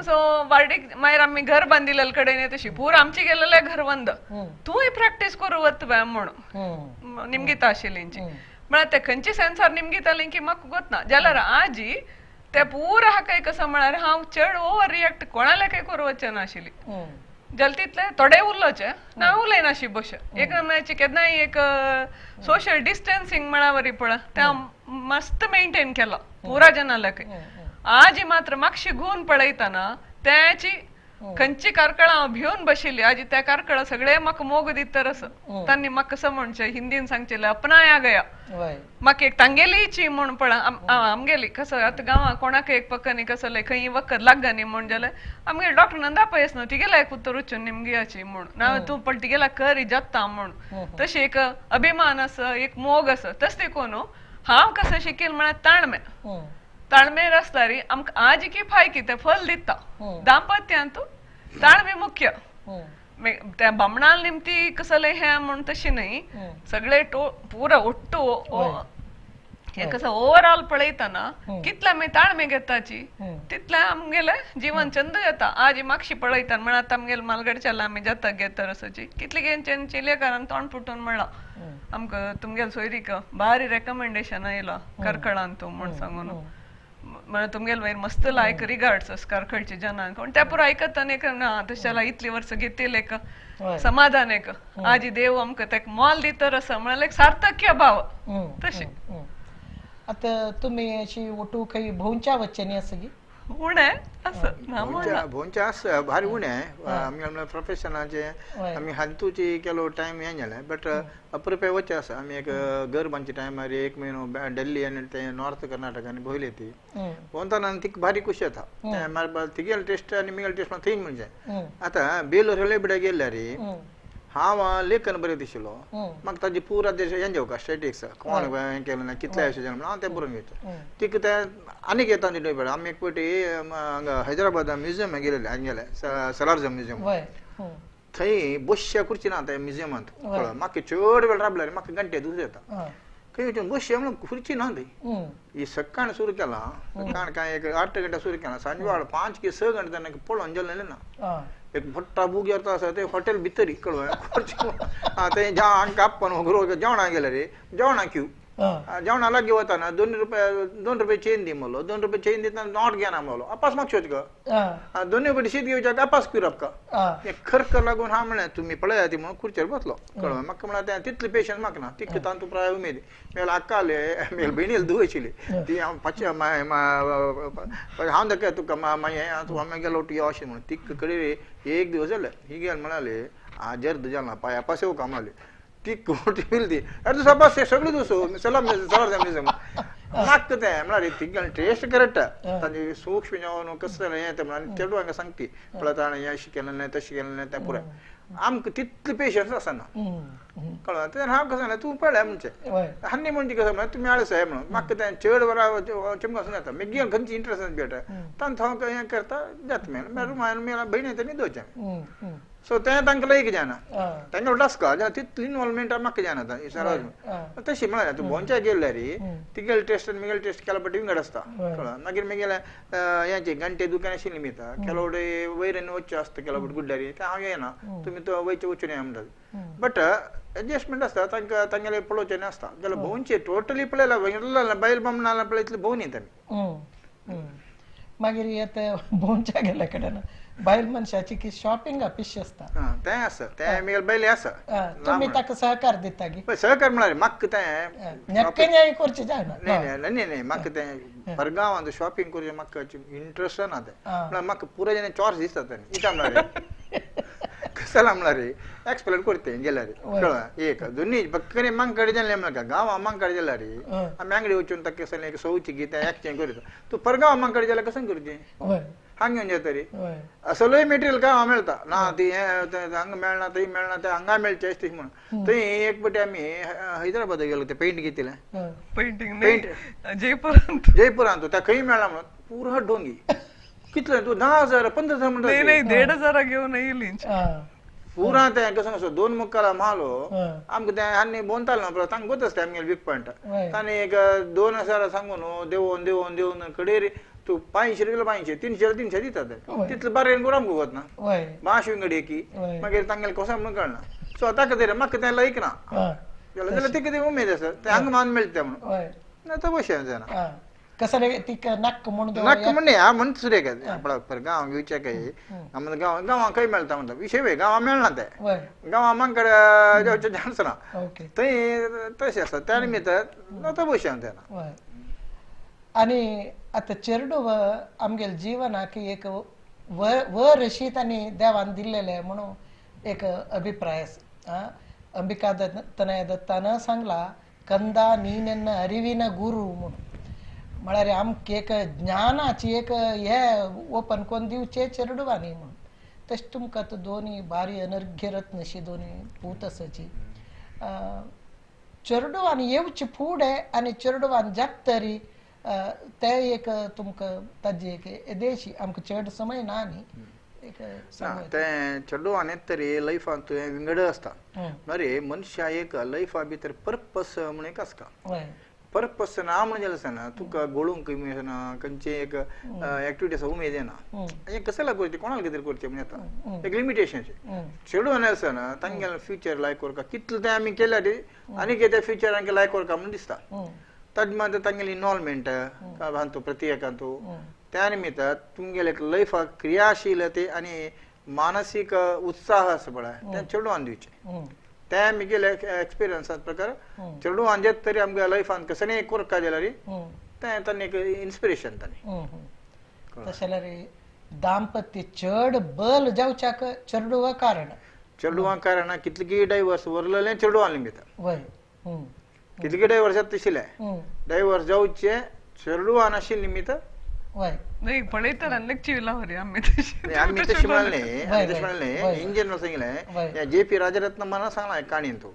सो वार्डीक मागीर आमी घर बांदिल्ले कडेन तशी पूर आमची गेलेले घर बंद तूंय प्रॅक्टीस करूं वत बॅ म्हणून निमगिता आशिल्लींची म्हळ्यार ते खंयची सेन्सार निमगिताली की म्हाका गोतना जाल्यार आजी ते पूर हाका कसं म्हळ्यार हांव चड ओवर रिएक्ट कोणाले काय करूं वचना नाशिल्ली जाल्यार तितले थोडे उरलोचे ना उलयनाशी बशे एक म्हळ्यार केन्नाय एक सोशल डिस्टन्सिंग म्हळ्यार वरी पळय तें हांव मस्त मेंटेन केलो पुरा जनालक. आजी मात्र मातशी घुवन पळयतना त्याची खंयची कार्कळां हांव भिवन बशिल्ली आजी त्या कार्कळां सगळे म्हाका मोग दितर असो तांणी म्हाका कसं म्हणचें हिंदीन सांगचेलें अपनाया गया म्हाका एक तांगेलीची म्हूण पळय आमगेली कसं आतां गांवां कोणाक एक पक्कनी कसलें खंय वखद लागनी म्हूण जाल्यार आमगेले डॉक्टर नंदा पयस न्हू तिगेला एक उत्तर उच्चून निमगियाची म्हूण ना तूं पण तिगेला करी जाता म्हूण तशी एक अभिमान आसा एक मोग आसा तशें देखून हांव कसं शिकील म्हळ्यार ताळमे ताळमेर आसल्यार आमकां आज की फाय कितें फल दिता दांपत्यांत ताळमे मुख्य त्या बामणाल निमती कसलें हें म्हूण तशी न्हय सगळे पुरा ಒಟ್ಟು हे कसं ओवरऑल पळयतना कितले आमी ताळमे घेताची तितलें आमगेलें जीवन चंद जाता. आज मागशी पळयतना म्हळ्यार आतां आमगेले मालगडच्याला आमी जाता घेतर असोची कितले घेवन चेलेकारान तोंड फुटून म्हणलां आमकां तुमगेले सोयरीक भारी रेकमेंडेशन आयलां कार्कळान तूं म्हूण सांगून म्हळ्यार तुमगेले वयर मस्त लायक रिगार्ड्स कार्कळचे जनांक पूण त्या पुरो आयकतना एक ना तशें जाल्यार इतली वर्सां घेतील एक समाधान एक आजी देव आमकां तेका मोल दितर आसा म्हळ्यार एक सार्थक्य भाव तशें. आतां तुमी अशी ओटू खंय भोंवच्या वचचें न्ही आसा की उणें आसा भोंवचें आसा भारी उणें आमी आमच्या प्रोफेशनाचे आमी हातूची केलो टायम हें जालें बट अप्रुपे वचचें आसा. आमी एक घर बांदचे टायमार एक म्हयनो दिल्ली आनी ते नॉर्थ कर्नाटकांनी भोयले ती भोंवतना तिका भारी खुशी येता तिगेले टेस्ट आनी मिगेले टेस्ट थंय म्हणजे आतां बेलूर हळेबिडा गेल्यार हांव लेखन बरयत आशिल्लो म्हाका ताजी पुरा हें घेवका स्टॅटिक्स कोण हें केलें ना कितले अशें जालें म्हणून हांव तें बरोवन घेता तिका तें आनीक येता ती आमी एक फावटी हांगा हैदराबादा म्युझियम गेलेले हांगा गेले सलारजंग म्युझियम थंय बसच्या खुर्ची ना त्या म्युझियमांत कळ्ळें म्हाका चड वेळ राबल्यार म्हाका घंटे दुसरें येता खंय वचून बसचें म्हणून खुर्ची ना थंय ही सकाळ सुरू केला सकाळ काय एक 8 घंटा सुरू केला सांजवेळ 5 की 6 घंटे तेन्ना पळोवन गेलें ना एक मोठा बुक येता आसा ते हॉटेल भितर कळ्ळें आं ते हांगा काप्पन जेवणाक गेले रे जेवणाक क्यू जेवणा लागीं वतना 2 रुपये चेन दी म्हणलो 2 रुपये चेन दितना not घेना म्हणलो अपास मागच्यो तुका 2 रुपये शीत घेवच्याक अपास क्यू आपका खरखर लागून हांव म्हणलें तुमी पळया ती म्हणून खुर्चेर बसलो कळ्ळें म्हाका म्हणल्यार तें तितली पेशन्स म्हाका ना तितलें तांतू प्राय उमेद मेल आक्काले मेल भयणील धुव आशिल्ली ती हांव पाचशे हांव दाखय तुका मागीर तूं आमी गेलो यो अशें म्हणून तिका कडे एक दिवस जाले ही गेल म्हणाले जर्द जाला पांय अपास येवका म्हणाले ती कोटी मिलती अरे तूं सगळी दुसो सलाम सलाम म्हाका तें म्हळ्यार तिगेलें टेस्ट करेक्ट तांचे सूक्ष्म जावन कसलें हें तें म्हणून आनी चेडवांक सांगती पळय ताणें हें अशें केलें न्हय तशें केलें न्हय तें पुराय आमकां तितलें पेशन्स आसना कळ्ळें तेन्ना हांव कसं तूं पळय म्हणचें आनी म्हणजे कसं म्हळ्यार तुमी आळस म्हणून म्हाका तें चड वरां चमक आसून येता मागीर खंयची इंट्रस्ट बेटर तांकां हांव हें करता जाता मेळ रुमान मेळ भयणी तें न्हिदोवचें सो तें तांकां लायक जायना तांकां टास्क जाल्यार तितली इनवॉल्वमेंट म्हाका जायना आतां तशें म्हळ्यार तूं भोंवच्या गेल्यार तिगेले टेस्ट आनी मिगेले टेस्ट केला पटी विंगड आसता कळ्ळें मागीर मिगेले हेंचे घंटे दुकान आशिल्लें मिता ಕೆಲवडे वयर वच्चें आसता ಕೆಲवडे गुड्ड्यार तें हांव येना तुमी तो वयचें वचून या म्हणटात बट एडजस्टमेंट आसता तांकां तांगेलें पळोवचें आसता जाल्यार भोंवचें टोटली पळयला बायल बामणां पळय इतलें भोंवनी तामी मागीर येता भोंवच्या गेल्या कडेन बायल मनशाची की शॉपिंग पिशे आसता तें आसा तें मिगेले बायले आसा तुमी ताका सहकार दिता की सहकार म्हळ्यार म्हाका तें न्हय करचें जायना न्हय न्हय न्हय म्हाका तें परगांवांत शॉपिंग करचें म्हाका इंट्रस्ट ना तें म्हळ्यार म्हाका पुराय जाणां चॉर्स दिसता तें इता म्हळ्यार कसला म्हळ्यार एक्सप्लेन करते गेल्यार कळ्ळें एक दोनी बक्करे मांग कडेन जालें म्हळ्यार गांवां मांग कडेन जाल्यार आमी आंगडी वचून ताका कसलें सवची की तें एक्सचेंज करीत तूं परगांव मांग कडेन जाल्यार कसं करचें हांग घेवन जाता रे असलोय मटेरियल गांवां मेळटा ना ती हें हांगा मेळना थंय मेळना तें हांगा मेळचें अशें म्हणून थंय एक पटी आमी हैदराबाद गेलो तें पेंट घेतिल्लें पेंटींग पेंट जयपुरांत जयपुरांत त्या खंय मेळना म्हणून पुरा डोंगी कितलें तूं 10,000 15,000 म्हणटा नाही 1,500 घेवन येयली पुरा तें कसो कसो दोन मुक्काला म्हालो आमकां तें आनी बोंताल ना तांकां गोत आसता आमगेले वीक पॉयंट ताणें एक 2,000 सांगून देंवोन देंवोन देंवोन कडेर तूं 500 गेलो 500 300 300 दिता ते तितलें बारेन करून आमकां वतना माश विंगड एकी मागीर तांगेलें कसो म्हणून कळना सो ताका तरी म्हाका तें लायक ना जाल्यार ते कितें उमेद आसा तें हांगा मान मेळटा म्हणून ना तो बशें जायना कसं तिका नाक्क म्हणून नाक्क म्हणून हा म्हणटा सुरेख आपल्या गांवांक येवचें काय आमकां गांव गांवांक खंय मेळटा म्हणटा विशय वय गांवां मेळना तें गांवां मांग कडेन जावचें चान्स ना थंय तशें आसता त्या निमित्तान तो बशें जायना. आनी आतां चेरडूव आमगेले जिवनाक एक वर अशी तांणी देवान दिल्लेलें म्हणून एक अभिप्राय आसा. अंबिका तनय दत्तान सांगला कंदा नीन अरिविन गुरू म्हणून म्हळ्यार आमकां एक ज्ञानाची एक हे ओपन कोन्न दिवचें चेरडुवांनी म्हणून. तशें तुमकां आतां दोनी बारी अनर्घ्य रत्न अशी दोनी पूत आसाची चेरडुवांनी येवचे फुडें आनी चेरडुवान जातरी ते एक तुमकां ताजी एक येदेशी आमकां चड समय ना न्ही एक तें चेडवान येत तरी लायफान तुवें विंगड आसता म्हळ्यार मनशा एक लायफा भितर पर्पस म्हण एक आसता. पर्पस ना म्हणून जालें आसना तुका गोळूंक उमेद ना खंयचे एक एक्टिविटी आसा उमेद येना हें कसल्याक करचें कोणाक कितें करचें म्हणून येता एक लिमिटेशन चेडवान आसना तांगेलें फ्युचर लायक करता कितलें तें आमी केल्यार आनी कितें फ्युचर आमकां लायक करता म्हणून दिसता. ताजे मागीर तांगेलें इनवॉल्वमेंट हातूंत प्रत्येकांतू त्या निमित्तान तुमगेले लायफाक क्रियाशीलते आनी मानसीक उत्साह आसा पळय तें चेडवान दिवचें. तें म्हगेले एक्सपिरियन्सा प्रकार चेडवान जेत तरी आमगे लायफान कसलें करता जाल्यार तें तांणी एक इन्स्पिरेशन तांणी. तशें जाल्यार दाम्पत्य चड बल जावच्याक चेडवा कारण चेडवा कारण कितले डायवर्स उरलेलें चेडवान निमित्तान कितले डायवर्स जाता तशिल्लें डायवर्स जावचें चेडवान आशिल्लें निमित्त नाही पळयता चिवला आमी आमी तशें म्हणलें आमी तशें म्हणलें इन जनरल सांगलें जे पी राजरत्न मला सांगला काणयेन तो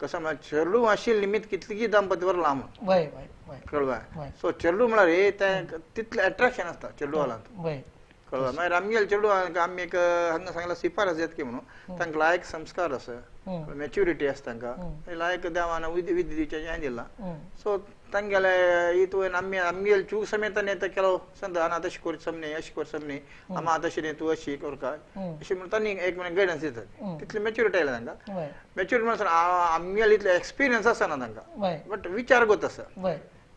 कसं म्हळ्यार चेडूं आशिल्लें निमित्त कितली दांपत्य वरलां म्हूण कळ्ळें. सो चेडूं म्हळ्यार तें तितलें एट्रेक्शन आसता चेडवालांत कळ्ळें. मागीर आमगेले चेडवां आमी एक हांगा सांगला शिफारस जाता की म्हणून तांकां लायक संस्कार आसा मॅच्युरिटी आसा तांकां लायक देवान विद्या दिवचें हें दिलां. सो तांगेले इतून आमी आमगेले चूक समेत केलो सांगता ना तशें करचें न्ही अशें करचें न्ही आमा तशें न्ही तूं अशी करका अशें म्हणून तांणी एक म्हण गायडन्स दितात तितली मॅच्युरिटी आयल्या तांकां. मॅच्युरिटी म्हणून आमगेले इतले एक्सपिरियन्स आसना तांकां बट विचार गोत आसा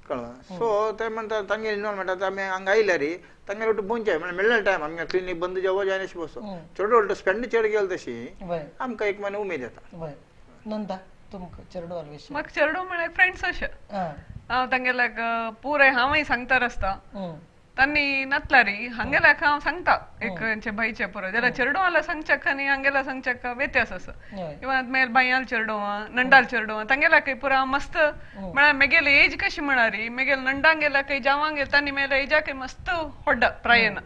कळ्ळें. सो ते म्हणटा तांगेले इनवॉल्वमेंट आतां आमी हांगा आयल्यार तांगेले ಒಟ್ಟು बोंचे म्हळ्यार मेळ्ळे टायम आमगे क्लिनीक बंद जावं जायना अशें बसो चड उलट स्पेंड चड गेले तशी आमकां एक म्हयनो उमेद येता. नंदा तुमकां चेडवा विशय म्हाका चेडूं म्हळ्यार फ्रेंड्स अशें हांव तांगेल्याक पुराय हांवूय सांगता आसता तांणी नातलारी हांगेल्याक हांव सांगता एक बाईचे पुरो जाल्यार चेडवाला सांगच्याक आनी हांगेला सांगच्याक व्यत्यास आसा. इवन मेल बांयाल चेडवा नंडाल चेडवा तांगेल्याकय पुरो हांव मस्त म्हळ्यार मेगेले एज कशी म्हणारी मेगेल नंडांगेल्याकय जावांगेल तांणी मेले एजाकय मस्त व्हडा प्रायेन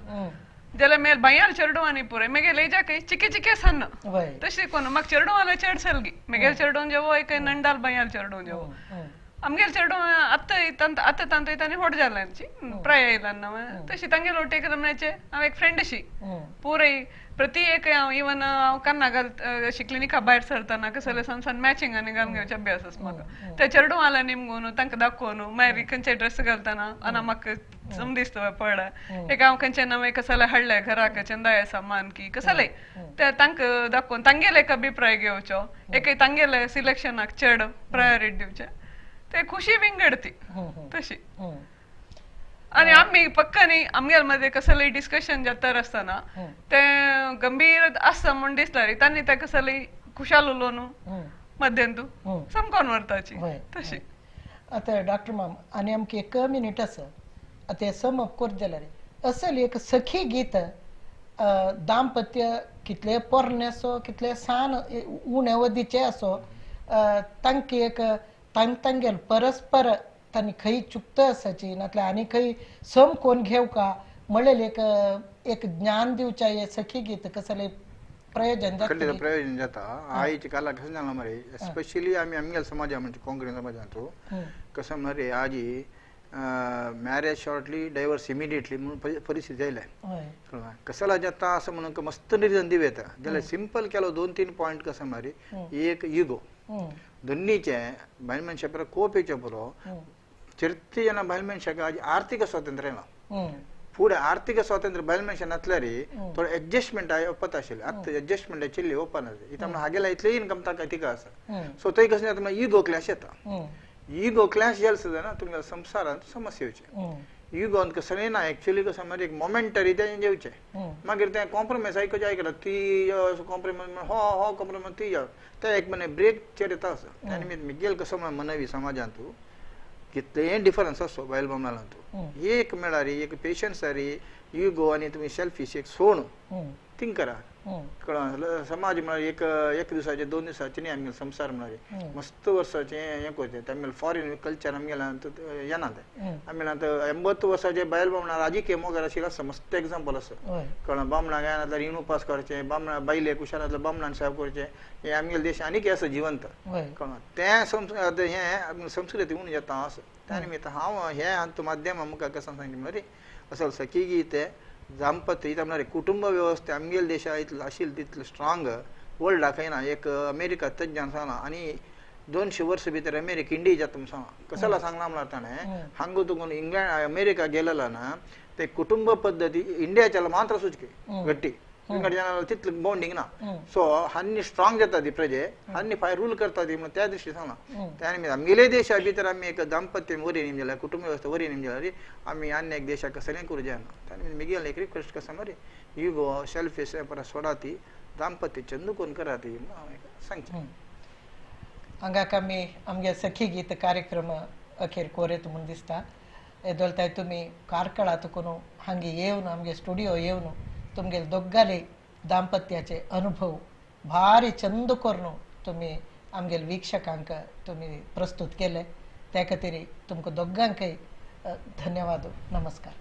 जाल्यार मेल बांयाल चेडवांनी पुरो मेगेल एजाकय चिके चिके सन्न तशें कोण म्हाका चेडवाला चेड सलगी मेगेल चेडून जेवो एक नंडाल बांयाल चेडून जेवो आमगेल चेडूं आतां आतां तांतूय तांणी व्हड जाल्यांची प्राय आयला ना तशी तांगेल वटेक रमण्याचे हांव एक फ्रेंड अशी पुराय प्रति एक हांव इवन हांव कान्ना घाल अशी क्लिनिका भायर सरतना कसले सान सान मॅचिंग आनी घालून घेवचे अभ्यास आसा म्हाका ते चेडूं आला निमगून तांकां दाखोवन मागीर खंयचे ड्रेस घालतना आनी म्हाका सम दिसता पळय एक हांव खंयचे नवे कसले हाडले घराक चंदाय सामान की कसले ते तांकां दाखोवन तांगेले एक अभिप्राय घेवचो एक तांगेले सिलेक्शनाक चड प्रायोरिटी दिवचे ते खुशी विंगडती तशी. आनी आमी पक्का न्ही आमगेल मध्ये कसले डिस्कशन जाता आसतना ते गंभीर आसता म्हूण दिसता रे तांणी ते कसले खुशाल उलोवन मध्यंतू समकोन व्हरताची तशी. आतां डॉक्टर माम आनी आमकां एक मिनीट आसा आतां सम अप करत जाल्यार असल एक सखी गीत दाम्पत्य कितले पोरणे आसो कितले सान उणे अवधीचे आसो तांकां एक तांगेल परस्पर तांणी खंय चुकता आसाची नातल्यार आनी खंय सम कोण घेवका म्हणलें एक एक ज्ञान दिवच्या हे सखी गीत कसलें प्रयोजन जाता. प्रयोजन जाता. आयच्या काळार कशें जालां मरे स्पेशली आमी आमगेल्या समाजा म्हणजे कोंकणी समाजांत कसं मरे आजी मॅरेज शॉर्टली डायवर्स इमिडिएटली म्हणून परिस्थिती आयल्या. कसला जाता असं म्हणून मस्त रिजन दिवं येता जाल्यार सिंपल केलो 2-3 पॉयंट कसं मरे एक इगो दोन्हीचे बायल मनशा पुरो कोप येवचे पुरो चर्ती जेन्ना बायल मनशाक आज आर्थीक स्वातंत्र्य ना फुडें आर्थीक स्वातंत्र्य बायल मनशा नासल्यार थोडो एडजस्टमेंट येवपात आशिल्लें आतां एडजस्टमेंट आशिल्ली येवपा नासलें इतलें हागेला इतलें इनकम ताका तिका आसा सो थंय कशें जाता इगो क्लॅश येता. इगो क्लॅश जालें सुद्दां ना तुमच्या संवसारांत समस्या येवची. इगोन कसलें ना एक्चुअली कसं म्हणजे एक मोमेंटरी तें जेवचें मागीर तें कॉम्प्रोमायज आयकुचें आयकलां ती कॉम्प्रोमायज हो हो कॉम्प्रोमायज ती तें एक म्हणे ब्रेक चेर येता आसा. त्या निमित्त मिगेल कसो म्हळ्यार मनवी समाजांत कितलें डिफरन्स आसो बायल बामणांत एक मेळारी एक पेशन्स आरी इगो आनी तुमी सेल्फीश एक सोण थिंक करा कळ्ळें. समाज म्हळ्यार एक एक दिसाचे 2 दिसाचे न्ही आमगेले संवसार म्हळ्यार मस्त वर्साचें हें करचें आमगेलें फॉरेन कल्चर आमगेलें येना तें आमगेलें आतां 80 वर्साचे बायल बामणां राजकीय मोगार आशिल्लें आसा मस्त एग्जाम्पल आसा कळ्ळें. बामणां जायना रिण उपास करचें बामणां बायलेक हुशार आसल्यार बामणान सेवा करचें हें आमगेले देश आनीक आसा जिवंत कळ्ळें. तें हें संस्कृती उणें जाता आसा त्या निमित्त हांव हें हातूंत माध्यम आमकां कसं सांगता म्हळ्यार असो सखी गीत दाम्पत्य इथं म्हळ्यार कुटुंब व्यवस्था आमगेले देशा इतलो आशिल्ली तितलो स्ट्रांग वर्ल्डाक खंय एक अमेरिका तज्ञान सांगलां आनी 200 वर्सां भितर अमेरिका इंडिया जाता म्हूण सांगलां. कसला सांगलां म्हळ्यार ताणें हांगा तुका इंग्लंड अमेरिका गेलेला ना ते कुटुंब पद्दती इंडियाच्या मात्र सुचके घट्टी विंगड तितलें बॉन्डिंग ना सो हांनी स्ट्रांग जाता ती प्रजे हांनी फायर रूल करता ती म्हणून त्या दृश्टी सांगलां. त्या निमित्त आमगेले देशा भितर आमी एक दाम्पत्य वरी न्ही जाल्यार कुटुंब व्यवस्था वरी न्ही जाल्यार आमी आनी एक देशाक कसलें करूं जायना. त्या निमित्त मिगेल एक रिक्वेस्ट कसं मरे इगो सेल्फीश परत सोडा ती दाम्पत्य चंद कोण करा ती म्हणून हांव सांगचें. हांगाक आमी आमगे सखी गीत कार्यक्रम अखेर कोरेत म्हूण दिसता. येदोळताय तुमी कार्कळा तुकून हांगे येवन आमगे स्टुडियो येवन तुमगेले दोग्गाले दाम्पत्याचे अनुभव भारी चंद करून तुमी आमगेले वीक्षकांक तुमी प्रस्तुत केले त्या खातीर तुमकां दोगांकय धन्यवाद. नमस्कार.